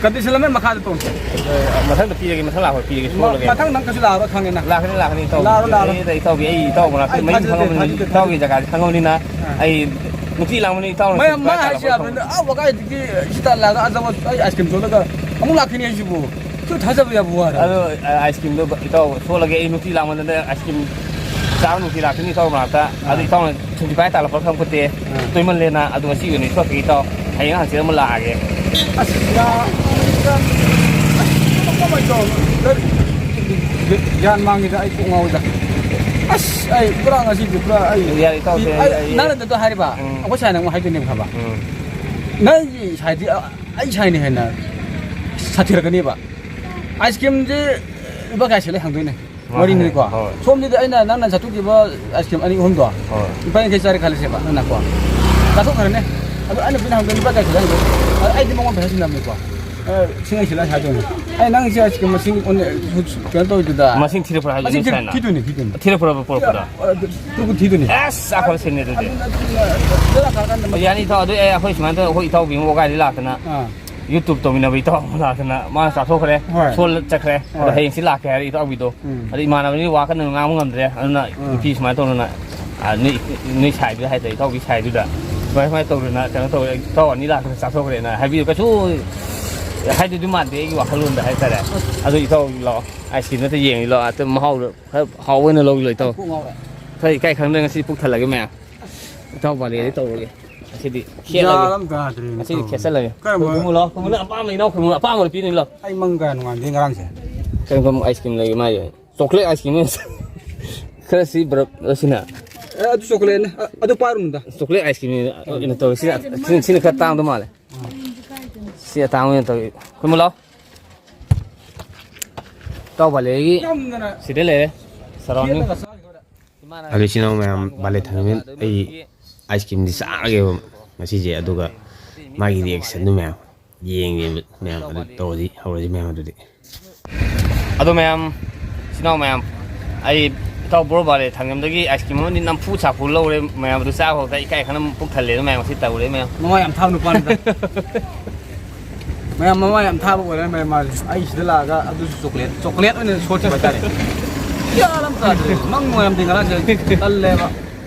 ꯀꯟꯗꯤꯁꯟ ꯑꯃ ꯃꯈꯥꯗ ꯇꯣꯡꯁꯦ꯫ ꯑꯦ, ꯃꯊꯪꯗ ꯄꯤꯔꯒꯦ, ꯃꯊꯪ ꯂꯥꯛꯄ ꯄꯤꯔꯒꯦ, ꯃ-, ꯁꯣꯠꯂꯒꯦ꯫ ꯃꯊꯪ ꯅꯪ ꯀꯩꯁꯨ ꯂꯥꯛꯑꯔꯣꯏ ꯈꯪꯉꯦ ꯅꯪ꯫ ꯂꯥꯛꯀꯅꯤ, ꯂꯥꯛꯀꯅꯤ, ꯏꯇꯥꯎꯕꯤ꯫ ꯂꯥꯛꯑꯔꯣꯏ, ꯂꯥꯛꯑꯔꯣꯏ꯫ ꯑꯦ, ꯏꯇꯥꯎꯕꯤ, ꯑꯩ ꯏꯇꯥꯎ ꯃꯅꯥꯛꯇ ꯑꯩ ꯃꯌꯨꯝ ꯊꯥꯖꯗꯦ, ꯈꯪꯉꯕꯅꯤꯅ, ꯊꯥꯖꯗꯦ, ꯏꯇꯥꯎꯒꯤ ꯊꯥꯖꯗꯦ꯫ ꯖꯒꯥꯁꯤ ꯈꯪꯉꯕꯅꯤꯅ, ꯑꯥ꯫ ꯑꯩ ꯅꯨꯡꯇꯤ ꯂꯥꯛꯄꯅꯤ, ꯏꯇꯥꯎꯅ ꯃꯌꯥꯝ ꯁꯨꯝ ꯃꯥ ꯀꯥꯏ ꯍꯥꯏꯁꯦ ꯂꯥꯛꯄ ꯌꯥꯕꯅꯤꯅ, ꯈꯪꯕ꯫ ꯑꯥ, ꯋꯥꯒꯥꯏꯗꯒꯤ ꯁꯤꯗ ꯂꯥꯛꯑꯒ ꯑꯆꯥꯄꯣꯠ ꯑꯩ ꯑꯥꯏꯁ ꯀ꯭ꯔꯤꯝ ꯆꯣꯠꯂꯒ ꯑꯃꯨꯛ ꯂꯥꯛꯈꯤꯅꯤ ꯍꯥꯏꯁꯤꯕꯨ꯫ ꯁꯨꯝ ꯊꯥꯖꯕ ꯌꯥꯕ ꯋꯥꯔ꯫ ꯑꯗꯣ, ꯑ, ꯑꯥꯏꯁ ꯀ꯭ꯔꯤꯝꯗꯣ ꯏꯇꯥꯎ ꯁꯣꯠꯂꯒꯦ꯫ ꯑꯩ ꯅꯨꯡꯇꯤ ꯂꯥꯛꯃꯟꯗꯅ ꯑꯥꯏꯁ ꯀ꯭ꯔꯤꯝ ꯆꯥꯕ ꯅꯨꯡꯇꯤ ꯂꯥꯛꯇꯣꯏꯅꯤ ꯏꯇꯥꯎ ꯃꯅꯥꯛꯇ꯫ ꯑꯗꯣ ꯑꯥ꯫ ꯏꯇꯥꯎꯅ ꯁꯨꯝ ꯄꯥꯏ ꯇꯥꯜꯂꯛꯄ ꯈꯪꯄꯣꯠꯇꯦ꯫ ꯑꯥ꯫ ꯇꯣꯏꯃꯜꯂꯦꯅ꯫ ꯑꯗꯣ ꯉꯁꯤ ꯑꯣꯏꯅ ꯁꯣꯠꯈꯤꯒꯦ ꯏꯇꯥꯎ꯫ ꯍꯌꯦꯡ ꯍꯪꯆꯤꯠ ꯑꯃꯨꯛ ꯂꯥꯛꯑꯒꯦ꯫ ꯑꯁ, ꯌꯥ-, ꯑꯁ, ꯀꯃꯥꯏꯅ ꯇꯧꯕꯅꯣ? ꯒ꯭ꯌꯥꯟ ꯃꯥꯡꯉꯤꯗ, ꯑꯩ ꯀꯣꯛ ꯉꯥꯎꯋꯤꯗ꯫ ꯑꯁ, ꯑꯩ ꯄꯨꯔꯥ ꯉꯁꯤꯗꯤ ꯄꯨꯔꯥ ꯑꯩ ꯌꯥꯔꯦ ꯏꯇꯥꯎꯁꯦ, ꯑꯩ, ꯑꯩ, ꯑꯩ, ꯅꯪꯅ ꯑꯗꯨ ꯍꯥꯏꯔꯤꯕ, ꯎꯝ꯫ ꯑꯩꯈꯣꯏ ꯁꯥꯏꯅ ꯑꯃꯨꯛ ꯍꯥꯏꯗꯣꯏꯅꯦꯕ ꯈꯪꯕ꯫ ꯎꯝ꯫ ꯅꯪꯒꯤ ꯁꯥꯏꯗꯤ, ꯑ, ꯑꯩ ꯁꯥꯏꯅ ꯍꯦꯟꯅ ꯁꯥꯊꯤꯔꯛꯀꯅꯦꯕ꯫ ꯑꯥꯏꯁ ꯀ꯭ꯔꯤꯝꯁꯦ ꯂꯨꯄꯥ ꯀꯌꯥ ꯁꯤꯠꯂꯦ ꯍꯪꯗꯣꯏꯅꯦ꯫ ꯍꯣꯏ, ꯋꯥꯔꯤꯅꯤꯀꯣ꯫ ꯍꯣꯏ꯫ ꯁꯣꯝꯗꯗꯤ ꯑꯩꯅ, ꯅꯪꯅ ꯆꯥꯊꯣꯛꯈꯤꯕ ꯑꯥꯏꯁ ꯀ꯭ꯔꯤꯝ ꯑꯅꯤ ꯑꯍꯨꯝꯗꯣ ꯍꯣꯏ꯫ ꯂꯨꯄꯥ ꯌꯥꯡꯈꯩ ꯆꯥꯔꯦ ꯈꯜꯂꯁꯦꯕ, ꯅꯪꯅꯀꯣ꯫ ꯆꯥꯊꯣꯛꯈ꯭ꯔꯅꯤ꯫ ꯑꯗꯣ ꯑꯩꯅ ꯄꯤꯅ ꯍꯪꯗꯣꯏꯅꯦ, ꯂꯨꯄꯥ ꯀꯌꯥ ꯁꯤꯠꯂꯦ ꯍꯪꯗꯣꯏꯅꯦ꯫ ꯑꯗꯣ ꯑꯩꯗꯤ ꯃꯉꯣꯟꯗ ꯄꯩꯁꯥ ꯁꯤꯟꯅꯕꯅꯤꯀꯣ꯫ ꯑ, ꯂꯤꯁꯤꯡ ꯑꯅꯤ ꯁꯤꯠꯂꯦ ꯍꯥꯏꯗꯣꯏꯅꯦ꯫ ꯑꯩ ꯅꯪꯁꯦ ꯑꯁ ꯃꯁꯤꯡ ꯑꯣꯟꯅ-, ꯀꯩꯅꯣ ꯇꯧꯋꯤꯗꯨꯗ꯫ ꯃꯁꯤꯡ ꯊꯤꯔꯛꯄ꯭ꯔꯣ ꯍꯥꯏꯁꯦ, ꯃꯁꯤꯡ ꯅꯣꯏ ꯊꯤꯔ-, ꯁꯥꯏꯅ? ꯊꯤꯗꯣꯏꯅꯦ, ꯊꯤꯗꯣꯏꯅꯦ꯫ ꯊꯤꯔꯛꯄ꯭ꯔꯣ ꯄꯣꯔꯛꯄꯗꯣ? ꯑ, ꯑꯗꯨ, ꯑꯗꯨꯕꯨ ꯊꯤꯗꯣꯏꯅꯦ꯫ ꯑꯁ, ꯆꯥꯛ ꯈꯔ ꯁꯤꯟꯅꯦ ꯑꯗꯨꯗꯤ꯫ ꯑꯗꯨ, ꯑꯗꯨ, ꯑꯗꯨ ꯂꯥꯛꯀꯥꯟꯗ ꯑꯣ, ꯌꯥꯅꯤ ꯏꯇꯥꯎ, ꯑꯗꯨ ꯑꯩ, ꯑꯩꯈꯣꯏ ꯁꯨꯃꯥꯏꯅ ꯇꯧꯔ ꯑꯩꯈꯣꯏ ꯏꯇꯥꯎꯕꯤ ꯑꯃ ꯋꯥꯒꯥꯏꯗꯤ ꯂꯥꯛꯇꯅ꯫ ꯑꯥ꯫ YouTube ꯇꯧꯃꯤꯟꯅꯕ ꯏꯇꯥꯎ ꯑꯃ ꯂꯥꯛꯇꯅ ꯃꯥꯅ ꯆꯥꯊꯣꯛꯈ꯭ꯔꯦ꯫ ꯍꯣꯏ꯫ ꯁꯣꯜ ꯆꯠꯈ꯭ꯔꯦ꯫ ꯑꯗꯣ ꯍꯣꯏ꯫ ꯍꯌꯦꯡꯁꯤ ꯂꯥꯛꯀꯦ ꯍꯥꯏꯔꯦ ꯏꯇꯥꯎꯕꯤꯗꯣ꯫ ꯎꯝ꯫ ꯑꯗ ꯏꯃꯥꯟꯅꯕꯅꯤ ꯋꯥ ꯀꯟꯅ ꯉꯥꯡꯕ ꯉꯝꯗ꯭ꯔꯦ꯫ ꯑꯗꯨꯅ ꯎꯝ꯫ ꯅꯨꯄꯤ ꯁꯨꯃꯥꯏꯅ ꯇꯧꯗꯅ, ꯑ, ꯅꯣꯏ, ꯅꯣꯏ ꯁꯥꯏꯗꯨꯗ ꯍꯥꯏꯇꯥꯔꯦ, ꯏꯇꯥꯎꯕꯤ ꯁꯥꯏꯗꯨꯗ ꯁꯨꯃꯥꯏ ꯁꯨꯃꯥꯏꯅ ꯇꯧꯗꯅ ꯀꯩꯅꯣ ꯇꯧꯔꯦ, ꯏꯇꯥꯎ ꯑꯅꯤ ꯂꯥꯛꯇꯅ ꯆꯥꯊꯣꯛꯈ꯭ꯔꯦꯅ ꯍꯥꯏꯕꯤꯌꯨ꯫ ꯀꯩꯁꯨ ꯍꯥꯏꯗꯨꯗꯤ ꯃꯥꯟꯗꯦ ꯑꯩꯒꯤ ꯋꯥꯈꯜꯂꯣꯟꯗ ꯍꯥꯏꯇꯥꯔꯦ꯫ ꯑꯗꯨ ꯏꯇꯥꯎ ꯂꯥꯛꯑꯣ, ice cream ꯑꯝꯇ ꯌꯦꯡꯉꯤ ꯂꯥꯛꯑꯣ, ꯑꯝꯇ ꯃꯍꯥꯎꯗꯣ ꯈꯔ ꯍꯥꯎꯕ ꯑꯣꯏꯅ ꯂꯧꯒꯦ ꯏꯇꯥꯎ꯫ ꯀꯣꯛ ꯉꯥꯎꯔꯦ꯫ ꯈꯔ ꯏꯀꯥꯏ ꯈꯪꯗꯅ ꯉꯁꯤ ꯄꯨꯛ ꯊꯜꯂꯒꯦ ꯃꯌꯥꯝ꯫ ꯏꯇꯥꯎ ꯕꯥꯂꯦꯗꯤ ꯇꯧꯔꯒꯦ꯫ ꯉꯁꯤꯗꯤ ꯈꯦꯠꯂꯒꯦ꯫ ꯌꯥꯔꯝ ꯇꯥꯗ꯭ꯔꯦꯅꯦ ꯉꯁꯤꯗꯤ ꯇꯧꯔꯤꯁꯦ꯫ ꯈꯦꯠꯆꯜꯂꯒꯦ꯫ ꯀꯔꯝꯕ? ꯈꯨꯝꯃꯨ ꯂꯥꯎ, ꯈꯨꯝꯃꯨ ꯂꯥꯎ, ꯑꯄꯥꯝꯕ ꯏꯅꯥꯎ ꯈꯨꯝꯃꯨ, ꯑꯄꯥꯝꯕꯗꯣ ꯄꯤꯅꯤ ꯂꯥꯎ꯫ ꯑꯩ ꯃꯪ ꯀꯌꯥ ꯅꯨꯡꯉꯥꯏꯗꯦ ꯉꯔꯥꯡꯁꯦ꯫ ꯀꯔꯝ ꯀꯔꯝ ice cream ꯂꯩꯒꯦ ꯃꯥꯏꯁꯦ? Chocolate ice cream ꯑꯣꯏꯅ ꯆꯥ-, ꯈꯔ ꯁꯤ ꯕꯔꯞ ꯁꯤꯅ꯫ ꯑꯦ, ꯑꯗꯨ chocolateꯅꯦ꯫ ꯑ-, ꯑꯗꯨ ꯄꯥꯏꯔꯨꯅꯨꯗ꯫ Chocolate ice cream ꯑꯣꯏꯅ ꯇꯧꯔꯦ꯫ ꯁꯤꯅ, ꯁꯤꯅ, ꯁꯤꯅ ꯈꯔ ꯇꯥꯡꯗꯧ ꯃꯥꯜꯂꯦ꯫ ꯁꯤ ꯑꯇꯥꯡꯕ ꯑꯣꯏꯅ ꯇꯧꯔꯦ꯫ ꯈꯨꯝꯃꯨ ꯂꯥꯎ꯫ ꯏꯇꯥꯎ ꯕꯥꯂꯦꯒꯤ ꯅꯝꯗꯅ ꯁꯤꯗ ꯂꯩꯔꯦ꯫ Surrounding꯫ ꯈꯦꯠꯂꯒ ꯆꯥꯈꯤꯗꯣꯔꯦ꯫ ꯑꯗꯨ ꯏꯆꯤꯟ ꯏꯅꯥꯎ ꯃꯌꯥꯝ ꯕꯥꯂꯦ ꯊꯥꯡꯖꯤꯡ ꯑꯩ ice creamꯗꯤ ꯆꯥꯔꯒꯦꯕ ꯉꯁꯤꯁꯦ, ꯑꯗꯨꯒ ꯃꯥꯒꯤ reactionꯗꯨ ꯃꯌꯥꯝ ꯌꯦꯡꯒꯦ ꯃꯌꯥꯝ꯫ ꯑꯗꯨ ꯇꯧꯔꯁꯤ, ꯍꯧꯔꯁꯤ ꯃꯌꯥꯝ ꯑꯗꯨꯗꯤ꯫ ꯑꯗꯣ ꯃꯌꯥꯝ, ꯏꯆꯤꯟ ꯏꯅꯥꯎ ꯃꯌꯥꯝ, ꯑꯩ ꯏꯇꯥꯎ ꯕ꯭ꯔꯣ ꯕꯥꯂꯦ ꯊꯥꯡꯖꯝꯗꯒꯤ ice cream ꯑꯃꯗꯤ ꯅꯝꯐꯨ ꯁꯥꯐꯨ ꯂꯧꯔꯦ ꯃꯌꯥꯝ꯫ ꯑꯗꯨ ꯆꯥꯕ ꯍꯧꯔꯛꯇ ꯏꯀꯥꯏ ꯈꯪꯗꯅ ꯄꯨꯛ ꯊꯜꯂꯦ꯫ ꯑꯗꯨ ꯃꯌꯥꯝ ꯉꯁꯤ ꯇꯧꯔꯦ ꯃꯌꯥꯝ꯫ ꯃꯃꯥ ꯌꯥꯝ ꯊꯥꯕ ꯅꯨꯄꯥꯅꯤꯗ꯫ ꯃꯌꯥꯝ ꯃꯃꯥ ꯌꯥꯝ ꯊꯥꯕ ꯑꯣꯏꯔꯦ ꯃꯌꯥꯝ ꯃꯥꯁꯦ꯫ ꯑꯩ ꯁꯤꯗ ꯂꯥꯛꯑꯒ ꯑꯗꯨꯁꯨ chocolate, chocolate ꯑꯣꯏꯅ ꯁꯣꯠꯈꯤꯕ ꯍꯥꯏꯇꯥꯔꯦ꯫ ꯒ꯭ꯌꯥꯟ ꯑꯃ ꯇꯥꯗ꯭ꯔꯦ꯫ ꯃꯪ ꯅꯨꯡꯉꯥꯏꯔꯝꯗꯦ ꯉꯔꯥꯡꯁꯦ꯫ ꯇꯜꯂꯦꯕ꯫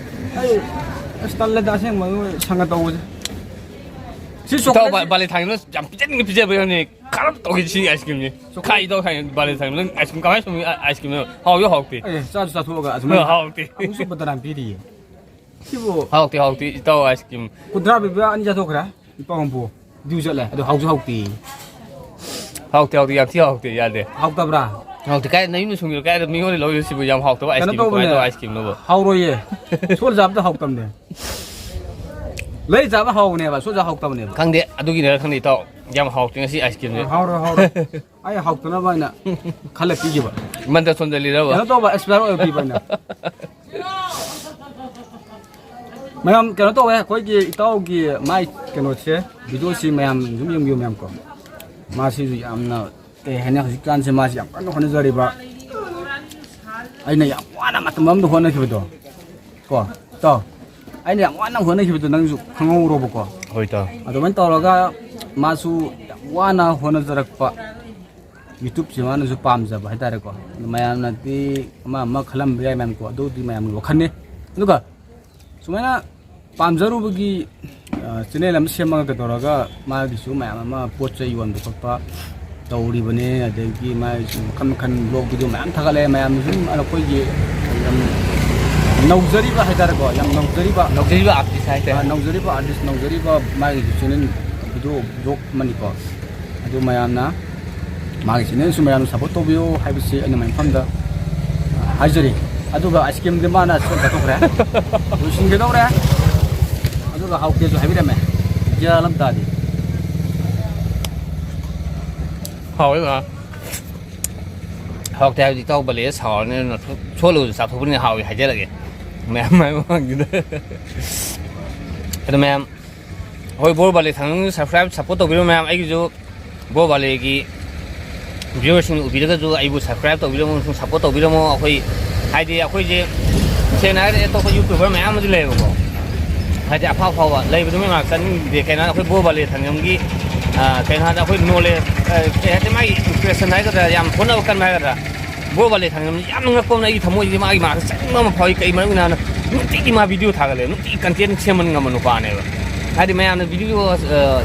ꯑꯩ ꯑꯁ ꯇꯜꯂꯦꯗ ꯑꯁꯦꯡꯕ ꯁꯪꯒ ꯇꯧꯕꯁꯦ꯫ ꯁꯤ ꯏꯇꯥꯎ chocolate ꯕꯥ-, ꯕꯥꯂꯦ ꯊꯥꯡꯖꯝꯅ ꯌꯥꯝ ꯄꯤꯖꯅꯤꯡꯕ ꯄꯤꯖꯕ ꯌꯥꯝꯅꯤ꯫ ꯈꯔ ꯇꯧꯒꯦ ꯁꯤ ice creamꯁꯦ꯫ ꯈꯥꯏ ꯏꯇꯥꯎ ꯊꯥꯡꯖꯝ ꯕꯥꯂꯦ ꯊꯥꯡꯖꯝ ꯅꯪ ice cream ꯀꯃꯥꯏꯅ ꯁꯨꯝ ice creamꯅꯣ? ꯍꯥꯎꯁꯨ ꯍꯥꯎꯇꯦ꯫ ꯑꯦ, ꯆꯥꯁꯨ ꯆꯥꯊꯣꯛꯑꯒ ꯑꯁꯨꯃꯥꯏꯅ ꯍꯥꯎꯇꯦ꯫ ꯑꯃꯨꯛꯁꯨ ꯕꯗꯅꯥꯝ ꯄꯤꯔꯤꯌꯦ꯫ ꯁꯤꯕꯨ ꯍꯥꯎꯇꯦ, ꯍꯥꯎꯇꯦ, ꯏꯇꯥꯎ ice cream꯫ ꯀꯨꯟꯊ꯭ꯔꯥ ꯄꯤꯕ ꯑꯅꯤ ꯆꯥꯊꯣꯛꯈ꯭ꯔꯦ꯫ ꯂꯨꯄꯥ ꯍꯨꯝꯐꯨ꯫ ꯗ꯭ꯌꯨ ꯆꯠꯂꯦ꯫ ꯑꯗꯣ ꯍꯥꯎꯁꯨ ꯍꯥꯎꯇꯦ꯫ ꯍꯥꯎꯇꯦ, ꯍꯥꯎꯇꯦ, ꯌꯥꯝ ꯊꯤ ꯍꯥꯎꯇꯦ, ꯌꯥꯗꯦ꯫ ꯍꯥꯎꯇꯕ꯭ꯔꯥ? ꯍꯥꯎꯇꯦ, ꯀꯥꯏ ꯅꯌꯨꯝꯗ ꯁꯨꯡꯉꯤꯔꯣ? ꯀꯥꯏꯗ ꯃꯤꯉꯣꯟꯗ ꯂꯧꯔꯤꯔꯣ ꯁꯤꯕꯨ? ꯌꯥꯝ ꯍꯥꯎꯇꯕ ice cream ꯀꯩꯅꯣ ꯀꯃꯥꯏꯅ ꯇꯧꯕꯅꯦ꯫ ꯇꯧꯕ ice creamꯅꯣꯕ? ꯍꯥꯎꯔꯣꯏꯌꯦ꯫ ꯁꯣꯜ ꯆꯥꯕꯗ ꯍꯥꯎꯇꯕꯅꯦ꯫ ꯂꯩ ꯆꯥꯕ ꯍꯥꯎꯕꯅꯦꯕ, ꯁꯣꯜ ꯆꯥꯕ ꯍꯥꯎꯇꯕꯅꯦꯕ꯫ ꯈꯪꯗꯦ, ꯑꯗꯨꯒꯤꯅꯔ ꯈꯪꯗꯦ, ꯏꯇꯥꯎ꯫ ꯌꯥꯝ ꯍꯥꯎꯇꯦ ꯉꯁꯤ ice creamꯁꯦ꯫ ꯍꯥꯎꯔꯣꯏ, ꯍꯥꯎꯔꯣꯏ꯫ ꯑꯩ ꯍꯥꯎꯇꯅꯕ ꯍꯥꯏꯅ ꯈꯜꯂ ꯄꯤꯈꯤꯕ꯫ ꯃꯟꯗ ꯁꯣꯟꯖꯜꯂꯤꯔꯕ? ꯀꯩꯅꯣ ꯇꯧꯕ, expire ꯑꯣꯏꯕ ꯄꯤꯕ ꯑꯩꯅ꯫ ꯃꯌꯥꯝ ꯀꯩꯅꯣ ꯇꯧꯋꯦ, ꯑꯩꯈꯣꯏꯒꯤ ꯏꯇꯥꯎꯒꯤ ꯃꯥꯏ ꯀꯩꯅꯣꯁꯦ, videoꯁꯤ ꯃꯌꯥꯝ ꯑꯗꯨꯝ ꯌꯦꯡꯕꯤꯌꯨ ꯃꯌꯥꯝ ꯀꯣ꯫ ꯃꯥꯁꯤꯁꯨ ꯌꯥꯝꯅ ꯀꯩ ꯍꯥꯏꯅꯤ, ꯍꯧꯖꯤꯛꯀꯥꯟꯁꯦ ꯃꯥꯁꯦ ꯌꯥꯝ ꯀꯟꯅ ꯍꯣꯠꯅꯖꯔꯤꯕ꯫ ꯑꯩꯅ ꯌꯥꯝ ꯋꯥꯅ ꯃꯇꯝ ꯑꯃꯗ ꯍꯣꯠꯅꯈꯤꯕꯗꯣ ꯀꯣ, ꯏꯇꯥꯎ, ꯑꯩꯅ ꯌꯥꯝ ꯋꯥꯅ ꯍꯣꯠꯅꯈꯤꯕꯗꯣ ꯅꯪꯁꯨ ꯈꯪꯍꯧꯔꯣꯕꯀꯣ꯫ ꯍꯣꯏ, ꯏꯇꯥꯎ꯫ ꯑꯗꯨꯃꯥꯏꯅ ꯇꯧꯔꯒ ꯃꯥꯁꯨ ꯌꯥꯝ ꯋꯥꯅ ꯍꯣꯠꯅꯖꯔꯛꯄ, YouTubeꯁꯦ ꯃꯥꯅꯁꯨ ꯄꯥꯝꯖꯕ ꯍꯥꯏꯇꯥꯔꯦꯀꯣ꯫ ꯑꯗꯨ ꯃꯌꯥꯝꯅꯗꯤ ꯑꯃ ꯑꯃ ꯈꯜꯂꯝꯕ ꯌꯥꯏ ꯃꯌꯥꯝ ꯀꯣ, ꯑꯗꯨꯗꯤ ꯃꯌꯥꯝꯒꯤ ꯋꯥꯈꯜꯅꯤ꯫ ꯑꯗꯨꯒ ꯁꯨꯃꯥꯏꯅ ꯄꯥꯝꯖꯔꯨꯕꯒꯤ, ꯑ, channel ꯑꯃ ꯁꯦꯝꯃꯒ ꯀꯩꯗꯧꯔꯒ ꯃꯥꯒꯤꯁꯨ ꯃꯌꯥꯝ ꯑꯃ ꯄꯣꯠ ꯆꯩ ꯌꯣꯟꯕ ꯈꯣꯠꯄ ꯇꯧꯔꯤꯕꯅꯦ꯫ ꯑꯗꯒꯤ ꯃꯥꯒꯤꯁꯨ ꯃꯈꯜ ꯃꯈꯜ vlog video ꯃꯌꯥꯝ ꯊꯥꯒꯠꯂꯛꯑꯦ꯫ ꯃꯌꯥꯝꯅ ꯁꯨꯝ ꯑꯩꯈꯣꯏꯒꯤ ꯌꯥꯝ ꯅꯧꯖꯔꯤꯕ ꯍꯥꯏꯇꯥꯔꯦꯀꯣ, ꯌꯥꯝ ꯅꯧꯖꯔꯤꯕ, ꯅꯧꯖꯔꯤꯕ artist ꯍꯥꯏꯇꯥꯔꯦ꯫ ꯑ, ꯅꯧꯖꯔꯤꯕ artist, ꯅꯧꯖꯔꯤꯕ ꯃꯥꯒꯤꯁꯨ channel video vlog ꯑꯃꯅꯤꯀꯣ꯫ ꯑꯗꯨ ꯃꯌꯥꯝꯅ ꯃꯥꯒꯤ channelꯁꯨ ꯃꯌꯥꯝꯅ support ꯇꯧꯕꯤꯌꯨ ꯍꯥꯏꯕꯁꯤ ꯑꯩꯅ ꯃꯐꯝꯗ ꯍꯥꯏꯖꯔꯤ꯫ ꯑꯗꯨꯒ ice creamꯗꯤ ꯃꯥꯅ ꯁꯣꯝ ꯆꯠꯊꯣꯛꯈ꯭ꯔꯦ, ꯂꯣꯏꯁꯤꯟꯒꯗꯧꯔꯦ꯫ ꯑꯗꯨꯒ ꯍꯥꯎꯇꯦꯁꯨ ꯍꯥꯏꯕꯤꯔꯝꯃꯦ꯫ ꯒ꯭ꯌꯥꯟ ꯑꯃ ꯇꯥꯗꯦ꯫ ꯍꯥꯎꯋꯦ ꯃꯥ꯫ ꯍꯥꯎꯇꯦ ꯍꯥꯏꯕꯗꯤ ꯏꯇꯥꯎ ꯕꯂꯦ ꯁꯥꯎꯔꯅꯤ, ꯑꯗꯨꯅ ꯁꯣꯠꯂꯒꯁꯨ ꯆꯥꯊꯣꯛꯄꯅꯤꯅ ꯍꯥꯎꯋꯦ ꯍꯥꯏꯖꯔꯒꯦ ꯃꯌꯥꯝ ꯃꯥꯏ ꯃꯃꯥꯡꯁꯤꯗ꯫ ꯑꯗꯣ ꯃꯌꯥꯝ, ꯍꯣꯏ, ꯕ꯭ꯔꯣ ꯕꯥꯂꯦ ꯊꯥꯡꯖꯝꯒꯤ subscribe, support ꯇꯧꯕꯤꯔꯣ ꯃꯌꯥꯝ꯫ ꯑꯩꯒꯤꯁꯨ ꯕ꯭ꯔꯣ ꯕꯥꯂꯦꯒꯤ viewerꯁꯤꯡꯅ ꯎꯕꯤꯔꯒꯁꯨ ꯑꯩꯕꯨ subscribe ꯇꯧꯕꯤꯔꯝꯃꯣ, ꯁꯨꯝ support ꯇꯧꯕꯤꯔꯝꯃꯣ꯫ ꯑꯩꯈꯣꯏ, ꯍꯥꯏꯗꯤ, ꯑꯩꯈꯣꯏꯁꯦ ꯁꯦꯡꯅ ꯍꯥꯏꯔꯗꯤ ꯑꯇꯣꯞꯄ YouTuber ꯃꯌꯥꯝ ꯑꯃꯁꯨ ꯂꯩꯌꯦꯕꯀꯣ, ꯍꯥꯏꯗꯤ, ꯑꯐꯥꯎ ꯑꯐꯥꯎꯕ ꯂꯩꯕꯗꯨ ꯃꯌꯥꯝ ꯆꯠꯅꯤꯡꯗꯦ꯫ ꯀꯩꯅꯣ ꯍꯥꯏꯔꯗꯤ ꯑꯩꯈꯣꯏ ꯕ꯭ꯔꯣ ꯕꯥꯂꯦ ꯊꯥꯡꯖꯝꯒꯤ, ꯑ, ꯀꯩꯅꯣ ꯍꯥꯏꯔꯗꯤ ꯑꯩꯈꯣꯏ knowledge, ꯑ, ꯀꯩ ꯍꯥꯏꯗꯤ, ꯃꯥꯒꯤ inspiration ꯍꯥꯏꯒꯗ꯭ꯔꯥ, ꯌꯥꯝ ꯍꯣꯠꯅꯕ ꯀꯟꯕ ꯍꯥꯏꯒꯗ꯭ꯔꯥ, ꯕ꯭ꯔꯣ ꯕꯥꯂꯦ ꯊꯥꯡꯖꯝꯁꯤ ꯌꯥꯝꯅ ꯉꯛꯄ ꯑꯃꯅ, ꯑꯩꯒꯤ ꯊꯃꯣꯏꯁꯤꯗꯤ ꯃꯥꯒꯤ ꯃꯥꯁꯦ ꯆꯠꯅꯤꯡꯕ ꯑꯃ ꯐꯥꯎꯏ꯫ ꯀꯩ ꯃꯔꯝꯒꯤꯅꯣ ꯍꯥꯏꯅ ꯅꯨꯡꯇꯤꯒꯤ ꯃꯥ video ꯊꯥꯒꯠꯂꯦ, ꯅꯨꯡꯇꯤꯒꯤ content ꯁꯦꯝꯕ ꯉꯝꯕ ꯅꯨꯄꯥꯅꯦꯕ꯫ ꯍꯥꯏꯗꯤ ꯃꯌꯥꯝꯅ video, ꯑ,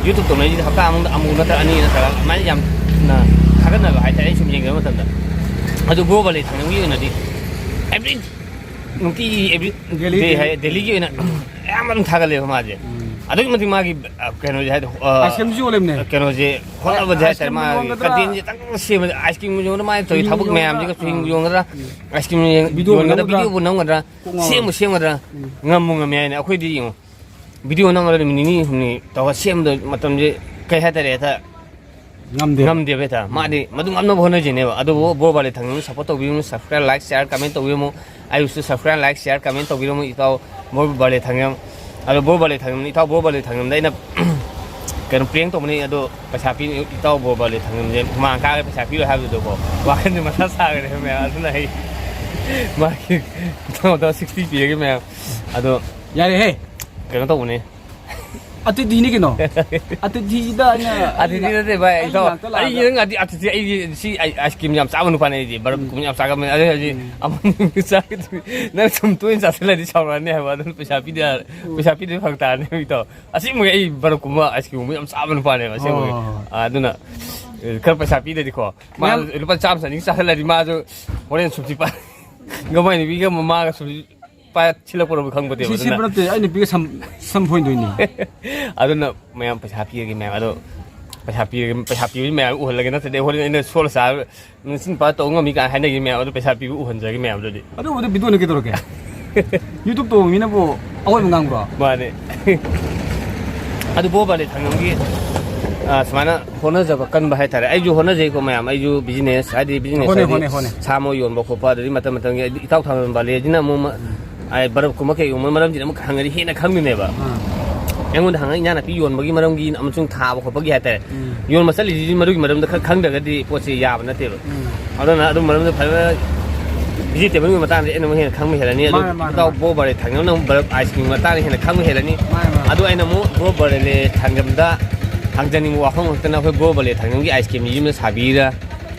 YouTube ꯇꯧꯅꯩꯁꯤꯗꯤ ꯍꯞꯇꯥ ꯑꯃꯗ ꯑꯃꯨꯛ ꯅꯠꯇ꯭ꯔꯒ ꯑꯅꯤ ꯅꯠꯇ꯭ꯔꯒ ꯑꯗꯨꯃꯥꯏꯅ ꯌꯥꯝꯅ ꯊꯥꯒꯠꯅꯕ ꯍꯥꯏꯇꯥꯔꯦ, ꯑꯩ ꯁꯨꯝ ꯌꯦꯡꯖꯕ ꯃꯇꯝꯗ꯫ ꯑꯗꯨ ꯕ꯭ꯔꯣ ꯕꯥꯂꯦ ꯊꯥꯡꯖꯝꯒꯤ ꯑꯣꯏꯅꯗꯤ every ꯅꯨꯡꯇꯤꯒꯤ every daily, day daily꯫ ꯍꯥꯏ, dailyꯒꯤ ꯑꯣꯏꯅ ꯑꯌꯥꯝꯕ ꯑꯗꯨꯝ ꯊꯥꯒꯠꯂꯦꯕ ꯃꯥꯁꯦ꯫ ꯎꯝ꯫ ꯑꯗꯨꯛꯀꯤ ꯃꯇꯤꯛ ꯃꯥꯒꯤ, ꯑ, ꯀꯩꯅꯣꯁꯦ ꯍꯥꯏꯗꯤ, ꯑ, ice creamꯁꯨ ꯌꯣꯜꯂꯤꯕꯅꯦ꯫ ꯀꯩꯅꯣꯁꯦ ꯍꯣꯠꯅꯕꯁꯦ ice ꯍꯥꯏꯇꯥꯔꯦ, cream ꯃꯥꯒꯤ ꯌꯣꯟꯒꯗ꯭ꯔꯥ? Contentꯁꯦ ꯇꯪ ꯁꯦꯝꯕꯁꯦ, ice cream ꯌꯣꯟꯒꯗ꯭ꯔꯥ, ꯃꯥꯒꯤ ꯇꯧꯔꯤ ꯆꯨꯍꯤꯡ ꯊꯕꯛ ꯌꯣꯟꯒꯗ꯭ꯔꯥ? ꯃꯌꯥꯝꯁꯤꯒ, ꯆꯨꯍꯤꯡ ꯑꯥ꯫ ꯌꯣꯟꯒꯗ꯭ꯔꯥ, ꯎꯝ꯫ Ice cream ꯌꯣꯟ-, videoꯕꯨ ꯌꯣꯟꯒꯗ꯭ꯔꯥ, ꯅꯝꯒꯗ꯭ꯔꯥ? Videoꯕꯨ ꯅꯝꯒꯗ꯭ꯔꯥ? ꯀꯣꯛ ꯉꯥꯎꯔꯦ꯫ ꯁꯦꯝꯕꯨ ꯁꯦꯝꯒꯗ꯭ꯔꯥ? ꯎꯝ꯫ ꯉꯝꯕꯨ ꯉꯝꯃꯦ ꯍꯥꯏꯅꯦ꯫ ꯑꯩꯈꯣꯏꯗꯤ ꯌꯦꯡꯉꯣ, videoꯕꯨ ꯅꯝꯒꯗ꯭ꯔꯥ, ꯅꯨꯃꯤꯠ ꯅꯤꯅꯤ ꯍꯨꯝꯅꯤ ꯇꯧꯔ ꯁꯦꯝꯕꯗ ꯃꯇꯝꯁꯦ ꯀꯩ ꯍꯥꯏꯇꯥꯔꯦ, ꯍꯦꯛꯇ ꯉꯝꯗꯦꯕ꯫ ꯉꯝꯗꯦꯕ ꯍꯦꯛꯇ꯫ ꯎꯝ꯫ ꯃꯥꯗꯤ ꯃꯗꯨ ꯉꯝꯅꯕ ꯍꯣꯠꯅꯖꯩꯅꯦꯕ꯫ ꯑꯗꯨꯕꯨ ꯕ꯭ꯔꯣ ꯕꯥꯂꯦ ꯊꯥꯡꯖꯝ support ꯇꯧꯕꯤꯌꯨ, subscribe, like, share, comment ꯇꯧꯕꯤꯔꯝꯃꯨ꯫ ꯑꯩꯕꯨꯁꯨ subscribe, like, share, comment ꯇꯧꯕꯤꯔꯝꯃꯨ ꯏꯇꯥꯎ ꯕ꯭ꯔꯣ ꯕꯥꯂꯦ ꯊꯥꯡꯖꯝ꯫ ꯑꯗꯣ ꯕ꯭ꯔꯣ ꯕꯥꯂꯦ ꯊꯥꯡꯖꯝ, ꯏꯇꯥꯎ ꯕ꯭ꯔꯣ ꯕꯥꯂꯦ ꯊꯥꯡꯖꯝꯗ ꯑꯩꯅ ꯀꯩꯅꯣ, ꯄ꯭ꯔꯦꯡ ꯇꯧꯕꯅꯤ ꯑꯗꯣ, ꯄꯩꯁꯥ ꯄꯤ, ꯏꯇꯥꯎ ꯕꯣꯔ ꯕꯥꯔꯂꯦ ꯊꯥꯡꯖꯝꯁꯦ ꯍꯨꯃꯥꯡ ꯀꯥꯔꯒ ꯄꯩꯁꯥ ꯄꯤꯔꯣꯏ ꯍꯥꯏꯕꯗꯨꯗꯀꯣ, ꯋꯥꯈꯜꯁꯦ ꯃꯊꯥ ꯁꯥꯈ꯭ꯔꯦ ꯃꯌꯥꯝ꯫ ꯑꯗꯨꯅ ꯑꯩ ꯃꯥꯒꯤ ꯏꯇꯥꯎꯗ ꯁꯤꯛꯁꯇꯤ ꯄꯤꯔꯒꯦ ꯃꯌꯥꯝ꯫ ꯑꯗꯣ ꯌꯥꯔꯦꯍꯦ꯫ ꯀꯩꯅꯣ ꯇꯧꯕꯅꯤ꯫ ꯑꯇꯤꯊꯤꯅꯤ ꯀꯩꯅꯣ꯫ ꯑꯇꯤꯊꯤꯗ ꯑꯩꯅ ꯑꯇꯤꯊꯤ ꯅꯠꯇꯦ ꯚꯥꯏ, ꯑꯩ ꯏꯇꯥꯎ, ꯉꯥꯛꯇ ꯑꯩ ꯂꯥꯛꯑꯒ ꯅꯪ ꯑꯇꯤ-, ꯑꯇꯤꯊꯤ, ꯑꯩꯗꯤ ꯁꯤ ꯑꯥꯏ-, ꯑꯥꯏꯁ ꯀ꯭ꯔꯤꯝ ꯌꯥꯝ ꯆꯥꯕ ꯅꯨꯄꯥꯅꯦ ꯑꯩꯗꯤ, ꯕꯔꯞ ꯎꯝ꯫ ꯀꯨꯝꯕ ꯌꯥꯝ ꯆꯥꯒꯟꯕꯅꯦ꯫ ꯑꯗꯨ ꯍꯧꯖꯤꯛ ꯎꯝ꯫ ꯑꯃꯨꯛ ꯆꯥꯒꯗꯕꯅꯤ꯫ ꯅꯪ ꯁꯨꯝ ꯇꯣꯏꯅ ꯆꯥꯁꯤꯜꯂꯗꯤ ꯁꯥꯎꯔꯛꯑꯅꯤ ꯍꯥꯏꯕ, ꯑꯗꯨꯅ ꯄꯩꯁꯥ ꯄꯤꯗ ꯌꯥꯔ-, ꯎꯝ꯫ ꯄꯩꯁꯥ ꯄꯤꯗꯕ ꯐꯔꯛ ꯇꯥꯔꯅꯤ ꯏꯇꯥꯎ꯫ ꯑꯁꯦꯡꯕꯒꯤ ꯑꯩ ꯕꯔꯞ ꯀꯨꯝꯕ ꯑꯥꯏꯁ ꯀ꯭ꯔꯤꯝ ꯒꯨꯝꯕ ꯌꯥꯝ ꯆꯥꯕ ꯅꯨꯄꯥꯅꯦꯕ ꯑꯁꯦꯡꯕꯒꯤ꯫ ꯍꯣꯏ, ꯍꯣꯏ, ꯍꯣꯏ꯫ ꯑꯥ, ꯑꯗꯨꯅ, ꯑꯦ, ꯈꯔ ꯄꯩꯁꯥ ꯄꯤꯗ꯭ꯔꯗꯤꯀꯣ, ꯃꯥ ꯃꯌꯥꯝ ꯂꯨꯄꯥ ꯆꯥꯝꯃ ꯆꯅꯤ ꯆꯥꯁꯤꯜꯂꯗꯤ ꯃꯥꯁꯨ ꯍꯣꯔꯦꯟ ꯁꯨꯝꯁꯤ ꯄꯥ-, ꯒꯃꯥꯏ ꯅꯨꯄꯤꯒ ꯃꯃꯥꯒ ꯁꯨꯝꯁꯤ ꯄꯥꯏ ꯊꯤꯜꯂꯛꯄ꯭ꯔꯕ ꯈꯪꯄꯣꯠꯇꯦꯕ꯫ ꯁꯤ ꯑꯗꯨꯅ ꯁꯤꯠꯄ ꯅꯠꯇꯦ, ꯑꯩ ꯅꯨꯄꯤꯒ ꯁꯝ, ꯁꯝ ꯐꯣꯏꯗꯣꯏꯅꯤ꯫ ꯑꯗꯨꯅ ꯃꯌꯥꯝ ꯄꯩꯁꯥ ꯄꯤꯔꯒꯦ ꯃꯌꯥꯝ, ꯑꯗꯣ ꯄꯩꯁꯥ ꯄꯤꯔꯒꯦ, ꯄꯩꯁꯥ ꯄꯤꯕꯁꯤ ꯃꯌꯥꯝ ꯎꯍꯜꯂꯒꯦ, ꯅꯠꯇ꯭ꯔꯗꯤ ꯍꯣꯔꯦꯟ ꯑꯩꯅ ꯁꯣꯜꯂ ꯆꯥꯔ ꯅꯆꯤꯟ ꯄꯥ ꯇꯧ ꯉꯝꯃꯤ ꯀꯥꯏꯅ ꯍꯥꯏꯅꯈꯤ ꯃꯌꯥꯝ, ꯑꯗꯣ ꯄꯩꯁꯥ ꯄꯤꯕ ꯎꯍꯟꯖꯔꯒꯦ ꯃꯌꯥꯝ ꯑꯗꯨꯗꯤ꯫ ꯑꯗꯨꯕꯨꯗꯤ ꯚꯤꯗꯤꯑꯣꯅ ꯀꯩꯗꯧꯔꯒꯦ? YouTube ꯇꯧꯕ ꯃꯤꯅꯕꯨ ꯑꯋꯣꯏꯕ ꯉꯥꯡꯕ꯭ꯔꯣ? ꯃꯥꯅꯦ꯫ ꯑꯗꯨ ꯕꯣ ꯕꯥꯂꯦ ꯊꯥꯡꯉꯝꯒꯤ, ꯑ, ꯁꯨꯃꯥꯏꯅ ꯍꯣꯠꯅꯖꯕ ꯀꯟꯕ ꯍꯥꯏꯇꯥꯔꯦ꯫ ꯑꯩꯁꯨ ꯍꯣꯠꯅꯖꯩꯀꯣ ꯃꯌꯥꯝ, ꯑꯩꯁꯨ business ꯍꯥꯏꯗꯤ business ꯍꯣꯠꯅꯩ, ꯍꯥꯏꯗꯤ ꯍꯣꯠꯅꯩ, ꯍꯣꯠꯅꯩ꯫ ꯁꯥ ꯃꯔꯣꯏ ꯌꯣꯟꯕ ꯈꯣꯠꯄ, ꯑꯗꯨꯗꯒꯤ ꯃꯇꯝ ꯃꯇꯝꯒꯤ ꯏꯇꯥꯎ ꯊꯥꯡꯉꯝ ꯕꯥꯂꯦꯁꯤꯅ ꯑꯃꯨꯛ ꯃ-, ꯎꯝ꯫ ꯑ, ꯕꯔꯞꯀꯨꯝꯕ ꯀꯩꯒꯨꯝꯕ ꯃꯔꯝꯁꯤꯅ ꯑꯃꯨꯛ ꯍꯪꯉꯗꯤ ꯍꯦꯟꯅ ꯈꯪꯗꯣꯏꯅꯦꯕ꯫ ꯑꯥ꯫ ꯑꯩꯉꯣꯟꯗ ꯍꯪꯉ ꯏꯟꯖꯥꯡ ꯅꯥꯄꯤ ꯌꯣꯟꯕꯒꯤ ꯃꯔꯝꯒꯤ ꯑꯃꯁꯨꯡ ꯊꯥꯕ ꯈꯣꯠꯄꯒꯤ ꯍꯥꯏꯇꯥꯔꯦ꯫ ꯎꯝ꯫ ꯌꯣꯟꯕ ꯆꯠꯂꯤꯁꯤꯗꯤ ꯃꯗꯨꯒꯤ ꯃꯔꯝꯗ ꯈꯔ ꯈꯪꯗ꯭ꯔꯒꯗꯤ ꯄꯣꯠꯁꯦ ꯌꯥꯕ ꯅꯠꯇꯦꯕ꯫ ꯎꯝ꯫ ꯑꯗꯨꯅ ꯑꯗꯨ ꯃꯔꯝꯗ ꯐꯖꯅ vegetableꯒꯤ ꯃꯇꯥꯡꯗ ꯑꯩꯅ ꯑꯃꯨꯛ ꯍꯦꯟꯅ ꯈꯪꯕ ꯍꯦꯜꯂꯅꯤ꯫ ꯑꯗꯨ ꯃꯥꯅꯦ, ꯃꯥꯅꯦ, ꯏꯇꯥꯎ ꯃꯥꯅꯦ꯫ ꯕꯣ ꯕꯥꯔꯂꯦ ꯊꯥꯡꯖꯝꯅ ꯑꯃꯨꯛ ꯕꯔꯞ ice creamꯒꯤ ꯃꯇꯥꯡꯗ ꯍꯦꯟꯅ ꯈꯪꯕ ꯍꯦꯜꯂꯅꯤ꯫ ꯃꯥꯅꯦ, ꯃꯥꯅꯦ꯫ ꯑꯗꯨ ꯑꯩꯅ ꯑꯃꯨꯛ ꯕꯣ ꯕꯥꯔꯂꯦ ꯊꯥꯡꯖꯝꯗ ꯍꯪꯖꯅꯤꯡꯕ ꯋꯥꯐꯝ ꯈꯛꯇꯅ ꯑꯩꯈꯣꯏ ꯕꯣ ꯕꯥꯔꯂꯦ ꯊꯥꯡꯖꯝꯒꯤ ice cream ꯌꯨꯝꯗ ꯁꯥꯕꯤꯔꯥ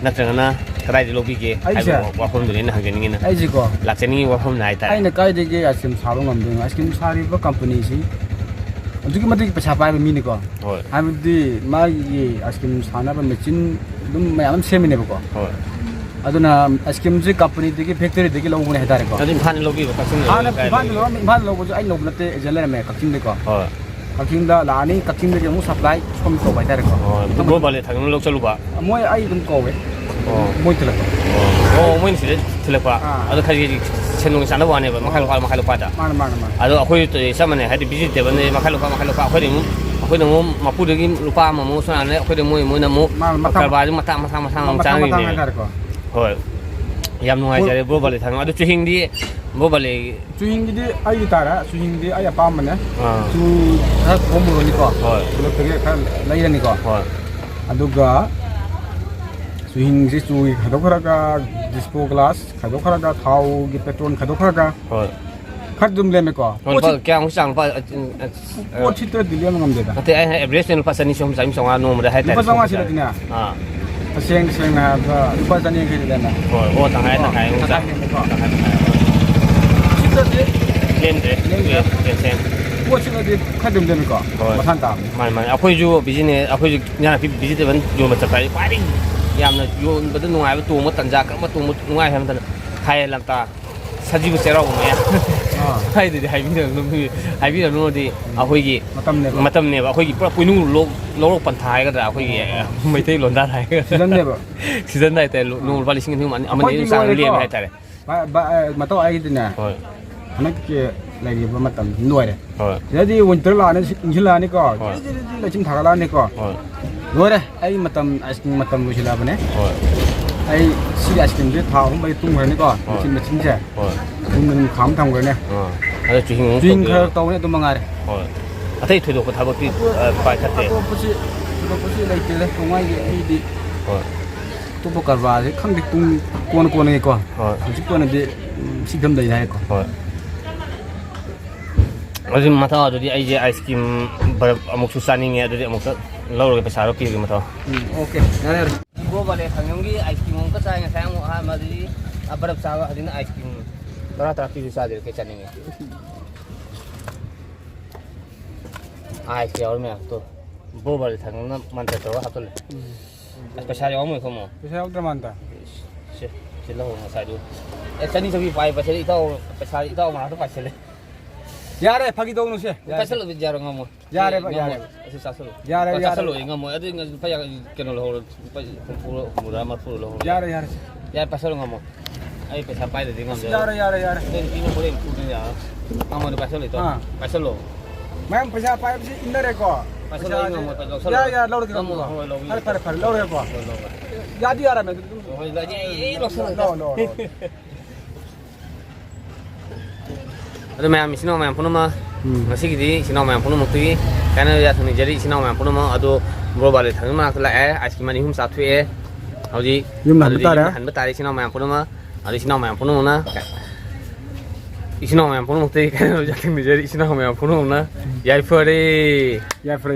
ꯅꯠꯇ꯭ꯔꯒꯅ ꯀꯗꯥꯏꯗ ꯂꯧꯕꯤꯒꯦ ꯑꯩꯁꯦ? ꯍꯥꯏꯕ ꯋꯥꯐꯝꯗꯨꯅꯤ ꯑꯩꯅ ꯍꯪꯖꯅꯤꯡꯉꯤꯅ꯫ ꯑꯩꯁꯦꯀꯣ꯫ ꯂꯥꯛꯆꯅꯤꯡꯉꯤ ꯋꯥꯐꯝꯅ ꯍꯥꯏꯇꯥꯔꯦ꯫ ꯑꯩꯅ ꯀꯥꯏꯗꯒꯤ ice cream ꯁꯥꯕ ꯉꯝꯗꯣꯏꯅꯣ? Ice cream ꯁꯥꯔꯤꯕ companyꯁꯤ ꯑꯗꯨꯛꯀꯤ ꯃꯇꯤꯛ ꯄꯩꯁꯥ ꯄꯥꯏꯕ ꯃꯤꯅꯤꯀꯣ꯫ ꯍꯣꯏ꯫ ꯍꯥꯏꯕꯗꯤ ꯃꯥꯒꯤ ice cream ꯁꯥꯅꯕ machine ꯑꯗꯨꯝ ꯃꯌꯥꯝ ꯑꯃ ꯁꯦꯝꯃꯤꯅꯦꯕꯀꯣ꯫ ꯍꯣꯏ꯫ ꯑꯗꯨꯅ ice creamꯁꯦ companyꯗꯒꯤ, factoryꯗꯒꯤ ꯂꯧꯕꯅꯦ ꯍꯥꯏꯇꯥꯔꯦꯀꯣ꯫ ꯑꯗꯨ ꯏꯝꯐꯥꯜꯗ ꯂꯧꯕꯤꯕ, ꯀꯛꯆꯤꯡꯗ ꯍꯥꯟꯅ ꯂꯧꯕꯤꯕ, ꯏꯝꯐꯥꯜꯗ ꯀꯥꯏꯗꯒꯤ? ꯂꯧꯔꯝꯃꯤ, ꯏꯝꯐꯥꯜꯗ ꯂꯧꯕꯁꯨ ꯑꯩ ꯂꯧꯕ ꯅꯠꯇꯦ, agent ꯂꯩꯔꯝꯃꯦ ꯀꯛꯆꯤꯡꯗꯀꯣ꯫ ꯍꯣꯏ꯫ ꯀꯛꯆꯤꯡꯗ ꯂꯥꯛꯑꯅꯤ, ꯀꯛꯆꯤꯡꯗꯒꯤ ꯑꯃꯨꯛ supply ꯁꯣꯝ ꯇꯧꯕ ꯍꯥꯏꯇꯥꯔꯦꯀꯣ꯫ ꯑꯣ, ꯕꯣ ꯕꯥꯔꯂꯦ ꯊꯥꯡꯖꯝꯅ ꯂꯧ ꯆꯠꯂꯨꯕ? ꯃꯣꯏ ꯑꯩ ꯑꯗꯨꯝ ꯀꯧꯋꯦ꯫ ꯑꯣ꯫ ꯃꯣꯏ ꯊꯤꯜꯂꯛꯄ꯫ ꯑꯣ, ꯑꯣ, ꯃꯣꯏꯅ ꯁꯤꯗ ꯊꯤꯜꯂꯛꯄ? ꯑꯥ꯫ ꯑꯗꯣ ꯈꯔ ꯈꯔ ꯁꯦꯟꯗꯣꯡ ꯆꯥꯅꯕ ꯋꯥꯅꯦꯕ, ꯃꯈꯥ ꯑꯣ꯫ ꯂꯨꯄꯥ, ꯃꯈꯥ ꯂꯨꯄꯥꯗ꯫ ꯃꯥꯅꯦ, ꯃꯥꯅꯦ, ꯃꯥꯅꯦ꯫ ꯑꯗꯣ ꯑꯩꯈꯣꯏ ꯆꯞ ꯃꯥꯟꯅꯩ, ꯍꯥꯏꯗꯤ vegetableꯅꯦ, ꯃꯈꯥ ꯂꯨꯄꯥ, ꯃꯈꯥ ꯂꯨꯄꯥ, ꯑꯩꯈꯣꯏꯗꯤ ꯑꯃꯨꯛ, ꯑꯩꯈꯣꯏꯅ ꯑꯃꯨꯛ ꯃꯄꯨꯗꯒꯤ ꯂꯨꯄꯥ ꯑꯃꯃꯨꯛ ꯁꯣꯝ ꯅꯥꯀꯟꯗ, ꯑꯩꯈꯣꯏꯗ ꯃꯣꯏ, ꯃꯣꯏꯅ ꯑꯃꯨꯛ ꯃꯥꯅꯦ, ꯃꯊꯪ, ꯀꯔꯕꯥꯔꯁꯦ ꯃꯊꯥꯡ, ꯃꯊꯥꯡ, ꯃꯊꯥꯡ ꯑꯃꯨꯛ ꯃꯊꯪ, ꯆꯥꯅꯈꯤꯕꯅꯦꯕ꯫ ꯍꯥꯏꯇꯥꯔꯦꯀꯣ꯫ ꯍꯣꯏ꯫ ꯌꯥꯝ ꯅꯨꯡꯉꯥꯏꯖꯔꯦ, ꯕ꯭ꯔꯣ ꯕꯥꯂꯤ ꯊꯥꯡꯉꯝ꯫ ꯑꯗꯨ ꯆꯨꯍꯤꯡꯗꯤ, ꯕ꯭ꯔꯣ ꯕꯥꯂꯤ? ꯆꯨꯍꯤꯡꯒꯤꯗꯤ ꯑꯩꯒꯤ ꯇꯥꯔꯦ, ꯆꯨꯍꯤꯡꯗꯤ ꯑꯩ ꯑꯄꯥꯝꯕꯅꯦ꯫ ꯑꯥ꯫ ꯆꯨ ꯈꯔ ꯈꯣꯝꯃꯨꯔꯅꯤꯀꯣ꯫ ꯍꯣꯏ꯫ ꯈꯨꯜꯂꯛꯇꯒꯤ ꯈꯔ ꯂꯩꯔꯅꯤꯀꯣ꯫ ꯍꯣꯏ꯫ ꯑꯗꯨꯒ ꯆꯨꯍꯤꯡꯁꯤ ꯆꯨꯒꯤ ꯈꯥꯏꯗꯣꯛꯈ꯭ꯔꯒ, ꯗꯤꯁꯄꯣ ꯒ꯭ꯂꯥꯁ ꯈꯥꯏꯗꯣꯛꯈ꯭ꯔꯒ, ꯊꯥꯎꯒꯤ ꯄꯦꯇ꯭ꯔꯣꯟ ꯈꯥꯏꯗꯣꯛꯈ꯭ꯔꯒ, ꯍꯣꯏ꯫ ꯈꯔ ꯑꯗꯨꯝ ꯂꯦꯝꯃꯦꯀꯣ꯫ ꯍꯣꯏ, ꯄꯣꯠꯁꯤ ꯂꯨꯄꯥ ꯀꯌꯥꯃꯨꯛ ꯆꯥꯡ, ꯂꯨꯄꯥ, ꯑ, ꯑ, ꯄꯣꯠꯁꯤꯠꯇ꯭ꯔꯗꯤ ꯂꯦꯝꯕ ꯉꯝꯗꯦꯗ꯫ ꯅꯠꯇꯦ, ꯑꯩ ꯍꯥꯏ, average ꯂꯨꯄꯥ ꯆꯅꯤ, ꯆꯍꯨꯝ, ꯆꯥꯝꯃꯔꯤ, ꯆꯥꯝꯃꯉꯥ ꯅꯣꯡꯃꯗ ꯍꯥꯏꯇꯥꯔꯦ꯫ ꯂꯨꯄꯥ ꯆꯥꯝꯃꯉꯥ ꯁꯤꯗꯗꯤꯅꯦ꯫ ꯑꯥ꯫ ꯇꯁꯦꯡ ꯁꯦꯡꯅ ꯍꯥꯏꯔꯕꯗ ꯂꯨꯄꯥ ꯆꯅꯤ ꯌꯥꯡꯈꯩꯗꯤ ꯂꯦꯝꯃꯦ꯫ ꯍꯣꯏ, ꯑꯣ, ꯇꯪꯈꯥꯏ, ꯑꯣ, ꯇꯪꯈꯥꯏ ꯑꯃꯨꯛ ꯇꯪꯈꯥꯏ ꯆꯥꯡ꯫ ꯂꯦꯝꯃꯦꯀꯣ꯫ ꯇꯪꯈꯥꯏ, ꯇꯪꯈꯥꯏ꯫ ꯁꯤꯠꯇ꯭ꯔꯗꯤ ꯂꯦꯝꯗ꯭ꯔꯦ꯫ ꯂꯦꯝꯗ꯭ꯔꯦ꯫ ꯂꯦꯝꯗ꯭ꯔꯦ꯫ ꯄꯣꯠꯁꯤꯠꯂꯗꯤ ꯈꯔ ꯑꯗꯨꯝ ꯂꯦꯝꯃꯤꯀꯣ꯫ ꯍꯣꯏ꯫ ꯃꯁꯥꯅ ꯇꯥꯕꯅꯤ꯫ ꯃꯥꯅꯤ, ꯃꯥꯅꯤ꯫ ꯑꯩꯈꯣꯏꯁꯨ business, ꯑꯩꯈꯣꯏꯁꯨ ꯏꯟꯖꯥꯡ ꯅꯥꯄꯤ vegetable ꯌꯣꯟꯕ ꯆꯠꯄ ꯍꯥꯏꯗꯤ ꯈ꯭ꯋꯥꯏꯗꯒꯤ ꯌꯥꯝꯅ ꯌꯣꯟꯕꯗ ꯅꯨꯡꯉꯥꯏꯕ, ꯇꯣꯡꯕ ꯇꯟꯖꯥ ꯀꯔꯝꯕ ꯇꯣꯡꯕ ꯅꯨꯡꯉꯥꯏ ꯍꯥꯏꯕ ꯃꯇꯝꯗ ꯊꯥꯏ ꯂꯝꯇꯥ꯫ ꯁꯖꯤꯕꯨ ꯆꯩꯔꯥꯎꯕ ꯃꯌꯥ꯫ ꯑꯥ꯫ ꯍꯥꯏꯗꯨꯗꯤ ꯍꯥꯏꯕꯤꯔꯕꯅꯣ-, ꯍꯥꯏꯕꯤꯔꯕꯅꯣꯗꯤ ꯑꯩꯈꯣꯏꯒꯤ ꯃꯇꯝꯅꯦꯕ꯫ ꯃꯇꯝꯅꯦꯕ꯫ ꯑꯩꯈꯣꯏꯒꯤ ꯄꯨꯔꯥ ꯄꯣꯏꯅꯨ ꯂꯧ-, ꯂꯧꯔꯣꯛ ꯄꯟꯊꯥ ꯍꯥꯏꯒꯗ꯭ꯔꯥ, ꯑꯩꯈꯣꯏꯒꯤ ꯑꯣ, ꯑꯣ, ꯑꯣ꯫ ꯃꯩꯇꯩ ꯂꯣꯟꯗꯥꯗ ꯍꯥꯏꯒꯗ꯭ꯔꯥ꯫ Seasonꯅꯦꯕ꯫ Season ꯍꯥꯏꯇꯥꯔꯦ꯫ ꯂꯨ-, ꯅꯣꯡꯃ ꯂꯨꯄꯥ ꯂꯤꯁꯤꯡ ꯑꯅꯤ ꯑꯍꯨꯝ, ꯑꯅꯤ, ꯑꯃ ꯑꯅꯤ ꯑꯩꯈꯣꯏꯗꯤ ꯆꯥꯡ ꯂꯣꯏꯔꯦꯀꯣ꯫ ꯂꯦꯝꯃꯦ ꯍꯥꯏꯇꯥꯔꯦ꯫ ꯃ-, ꯕ-, ꯑ, ꯃꯇꯧ ꯍꯥꯏꯒꯗꯤꯅꯦ꯫ ꯍꯣꯏ꯫ ꯍꯟꯗꯛꯀꯤ ꯂꯩꯔꯤꯕ ꯃꯇꯝ ꯂꯣꯏꯔꯦ꯫ ꯍꯣꯏ꯫ ꯁꯤꯗꯗꯤ winter ꯂꯥꯛꯑꯅꯤ, ꯁꯤ-, ꯏꯪꯁꯤꯜꯂꯛꯑꯅꯤꯀꯣ꯫ ꯍꯣꯏ꯫ ꯖꯤꯔꯤ ꯖꯤꯔꯤ ꯖꯤꯔꯤ ꯂꯩꯆꯤꯟ ꯊꯥꯒꯠꯂꯛꯑꯅꯤꯀꯣ꯫ ꯍꯣꯏ꯫ ꯂꯣꯏꯔꯦ꯫ ꯑꯩ ꯃꯇꯝ, ice cream ꯃꯇꯝ ꯂꯣꯏꯁꯤꯜꯂꯛꯑꯕꯅꯦ꯫ ꯍꯣꯏ꯫ ꯑꯩ ꯁꯤꯒꯤ ice creamꯁꯦ ꯊꯥ ꯑꯍꯨꯝ ꯃꯔꯤ ꯇꯨꯝꯈ꯭ꯔꯅꯤꯀꯣ꯫ ꯍꯣꯏ꯫ ꯃꯆꯤꯟ ꯃꯆꯤꯟꯁꯦ꯫ ꯍꯣꯏ꯫ ꯌꯨꯝꯗ ꯑꯗꯨꯝ ꯈꯥꯝ ꯊꯝꯈ꯭ꯔꯅꯤ꯫ ꯑꯥ꯫ ꯑꯗꯣ ꯆꯨꯍꯤꯡ ꯑꯃꯨꯛ ꯆꯨꯍꯤꯡ ꯇꯧꯗꯣꯏꯔꯣ? ꯈꯔ ꯇꯧꯅꯤ, ꯑꯗꯨ ꯃꯉꯥꯏꯔꯦ꯫ ꯍꯣꯏ꯫ ꯑꯇꯩ ꯊꯣꯏꯗꯣꯛꯄ ꯊꯕꯛꯇꯤ, ꯑꯇꯣꯞ-, ꯑ, ꯄꯥꯏꯈꯠꯇꯦ? ꯑꯇꯣꯞꯄꯁꯤ, ꯊꯣꯏꯗꯣꯛꯄꯁꯤ ꯂꯩꯇꯦꯗ꯫ ꯈꯣꯡꯉꯥꯏꯒꯤ ꯑꯩꯗꯤ ꯍꯣꯏ꯫ ꯑꯇꯣꯞꯄ ꯀꯔꯕꯥꯔꯁꯦ ꯈꯪꯗꯦ, ꯄꯨꯡ ꯀꯣꯟꯅ ꯀꯣꯟꯅꯒꯤꯀꯣ꯫ ꯍꯣꯏ꯫ ꯍꯧꯖꯤꯛꯀꯤ ꯑꯣꯏꯅꯗꯤ, ꯎꯝ, ꯁꯤ ꯐꯤꯕꯝꯗ ꯂꯩ ꯍꯥꯏꯀꯣ꯫ ꯍꯣꯏ꯫ ꯑꯗꯨꯗꯤ ꯃꯊꯪ ꯑꯗꯨꯗꯤ ꯑꯩꯁꯦ ice cream ꯕꯔꯞ ꯑꯃꯨꯛꯁꯨ ꯆꯥꯅꯤꯡꯉꯦ, ꯑꯗꯨꯗꯤ ꯑꯃꯨꯛꯇ ꯂꯧꯔꯒ ꯄꯩꯁꯥꯗꯣ ꯄꯤꯔꯒꯦ ꯃꯊꯪ꯫ ꯎꯝ, okay, ꯌꯥꯔꯦ, ꯌꯥꯔꯦ꯫ ꯕ꯭ꯔꯣ ꯕꯥꯂꯦ ꯊꯥꯡꯖꯝꯒꯤ ice cream ꯑꯃꯨꯛꯀ ꯆꯥꯏ ꯉꯁꯥꯏ ꯑꯃꯨꯛ ꯑꯍꯥꯟꯕ, ꯑꯗꯨꯗꯤ, ꯑ, ꯕꯔꯞ ꯆꯥꯕ, ꯍꯧꯖꯤꯛꯅ ice cream ꯇꯔꯥ ꯇꯔꯥ ꯄꯤꯕ ꯆꯥꯗꯣꯏꯔꯣ? ꯀꯩ ꯆꯥꯅꯤꯡꯉꯦ? ꯑꯥꯏꯁ ꯌꯥꯎꯔꯤ ꯃꯌꯥꯝ ꯇꯣ꯫ ꯕ꯭ꯔꯣ ꯕꯥꯂꯤ ꯊꯥꯡꯖꯝꯅ ꯃꯟꯇ꯭ꯔ ꯇꯧꯔꯒ ꯍꯥꯞꯆꯜꯂꯦ꯫ ꯎꯝ꯫ ꯑꯁ, ꯄꯩꯁꯥ ꯌꯥꯎꯔꯝꯃꯣꯏꯀꯣ ꯑꯃꯨꯛ? ꯄꯩꯁꯥ ꯌꯥꯎꯗ꯭ꯔ ꯃꯥꯟꯗ꯫ ꯁꯦ, ꯁꯤ ꯂꯧ ꯉꯁꯥꯏꯗꯨ꯫ ꯑꯦ, ꯆꯅꯤ ꯆꯧꯕꯤ ꯄꯥꯏ, ꯄꯩꯁꯥ ꯏꯇꯥꯎ, ꯄꯩꯁꯥ ꯏꯇꯥꯎ ꯃꯅꯥꯛꯇ ꯄꯥꯏꯁꯜꯂꯦ꯫ ꯌꯥꯔꯦ, ꯐꯥꯒꯤ ꯇꯧꯅꯨꯁꯦ꯫ ꯌꯥꯔꯦ꯫ ꯄꯥꯏꯁꯜꯂꯨ, ꯌꯥꯔꯣꯏ, ꯉꯝꯃꯣꯏ꯫ ꯌꯥꯔꯦꯕ, ꯑꯦ, ꯉꯝꯃꯣꯏ꯫ ꯌꯥꯔꯦꯕ꯫ ꯑꯁꯤ ꯆꯥꯁꯜꯂꯨ꯫ ꯌꯥꯔꯦ, ꯑ, ꯌꯥꯔꯦ, ꯆꯥꯁꯜꯂꯨ, ꯌꯥꯔꯦ꯫ ꯑꯩ ꯉꯝꯃꯣꯏ꯫ ꯑꯗꯨ ꯂꯨꯄꯥ ꯌꯥꯡꯈꯩ ꯀꯩꯅꯣ ꯂꯧꯍꯧꯔꯣ꯫ ꯂꯨꯄꯥ ꯍꯨꯝꯐꯨꯔ, ꯍꯨꯝꯐꯨꯇꯔꯥ, ꯃꯔꯤꯐꯨꯔ ꯂꯧꯍꯧꯔꯣ꯫ ꯌꯥꯔꯦ, ꯌꯥꯔꯦ꯫ ꯌꯥꯔꯦ, ꯄꯥꯏꯁꯜꯂꯨ, ꯉꯝꯃꯣꯏ꯫ ꯑꯩ ꯄꯩꯁꯥ ꯄꯥꯏꯗ꯭ꯔꯗꯤ ꯉꯝꯗꯦ꯫ ꯌꯥꯔꯦ, ꯌꯥꯔꯦ, ꯌꯥꯔꯦ꯫ ꯅꯪ ꯅꯨꯄꯤꯅ ꯍꯣꯔꯦꯟ ꯐꯨꯗꯅ ꯌꯥꯔꯣꯏ꯫ ꯉꯝꯃꯣꯏ, ꯄꯥꯏꯁꯜꯂꯨ, ꯏꯇꯥꯎ꯫ ꯑꯥ꯫ ꯄꯥꯏꯁꯜꯂꯨ꯫ ꯃꯌꯥꯝ ꯄꯩꯁꯥ ꯄꯥꯏꯕꯁꯤ ꯏꯟꯅꯔꯦꯀꯣ꯫ ꯄꯩꯁꯥ ꯂꯧ ꯉꯝꯃꯣꯏ, ꯂꯧꯁꯜꯂꯣ꯫ ꯌꯥ, ꯌꯥ, ꯂꯧꯔꯒꯦ, ꯉꯝꯃꯣꯏ, ꯂꯧꯔꯒꯦ꯫ ꯉꯝꯃꯣꯏ, ꯂꯧꯒꯦ꯫ ꯐꯔꯦ, ꯐꯔꯦ, ꯐꯔꯦ, ꯂꯧꯔꯒꯦꯀꯣ꯫ ꯍꯣꯏ, ꯂꯧꯒꯦ꯫ ꯌꯥꯗꯤ ꯌꯥꯔꯝꯃꯦ, ꯑꯗꯨ ꯑꯗꯨꯝ ꯍꯣꯏ, ꯂꯧꯒꯦ꯫ ꯑꯦ, ꯂꯧꯁꯜꯂꯣ, ꯂꯧ, ꯂꯧ, ꯂꯧ꯫ ꯑꯗꯨ ꯃꯌꯥꯝ, ꯏꯆꯤꯟ ꯏꯅꯥꯎ ꯃꯌꯥꯝ ꯄꯨꯝꯅꯃꯛ, ꯎꯝ꯫ ꯉꯁꯤꯒꯤꯗꯤ ꯏꯆꯤꯟ ꯏꯅꯥꯎ ꯃꯌꯥꯝ ꯄꯨꯝꯅꯃꯛꯇꯒꯤ ꯀꯥꯏꯅꯕ ꯌꯥꯊꯪ ꯅꯤꯖꯔꯤ꯫ ꯏꯆꯤꯟ ꯏꯅꯥꯎ ꯃꯌꯥꯝ ꯄꯨꯝꯅꯃꯛ ꯑꯗꯣ ꯕ꯭ꯔꯣ ꯕꯥꯂꯦ ꯊꯪꯒꯤ ꯃꯅꯥꯛꯇ ꯂꯥꯛꯑꯦ, ꯑꯥꯏꯁ ꯀ꯭ꯔꯤꯝ ꯑꯅꯤ ꯑꯍꯨꯝ ꯆꯥꯊꯣꯛꯑꯦ꯫ ꯍꯧꯖꯤꯛ ꯌꯨꯝꯗ ꯍꯟꯕ ꯑꯗꯨꯗꯤ ꯇꯥꯔꯦ꯫ ꯌꯨꯝꯗ ꯍꯟꯕ ꯇꯥꯔꯦ, ꯏꯆꯤꯟ ꯏꯅꯥꯎ ꯃꯌꯥꯝ ꯄꯨꯝꯅꯃꯛ꯫ ꯑꯗꯨ ꯏꯆꯤꯟ ꯏꯅꯥꯎ ꯃꯌꯥꯝ ꯄꯨꯝꯅꯃꯛꯅ, ꯏꯆꯤꯟ ꯏꯅꯥꯎ ꯃꯌꯥꯝ ꯄꯨꯝꯅꯃꯛꯇꯒꯤ ꯀꯥꯏꯅꯕ ꯌꯥꯊꯪ ꯅꯤꯖꯔꯤ, ꯏꯆꯤꯟ ꯏꯅꯥꯎ ꯃꯌꯥꯝ ꯄꯨꯝꯅꯃꯛꯅ꯫ ꯌꯥꯏꯐꯔꯦ꯫ ꯌꯥꯏꯐꯔꯦ, ꯌꯥꯏꯐꯔꯦ꯫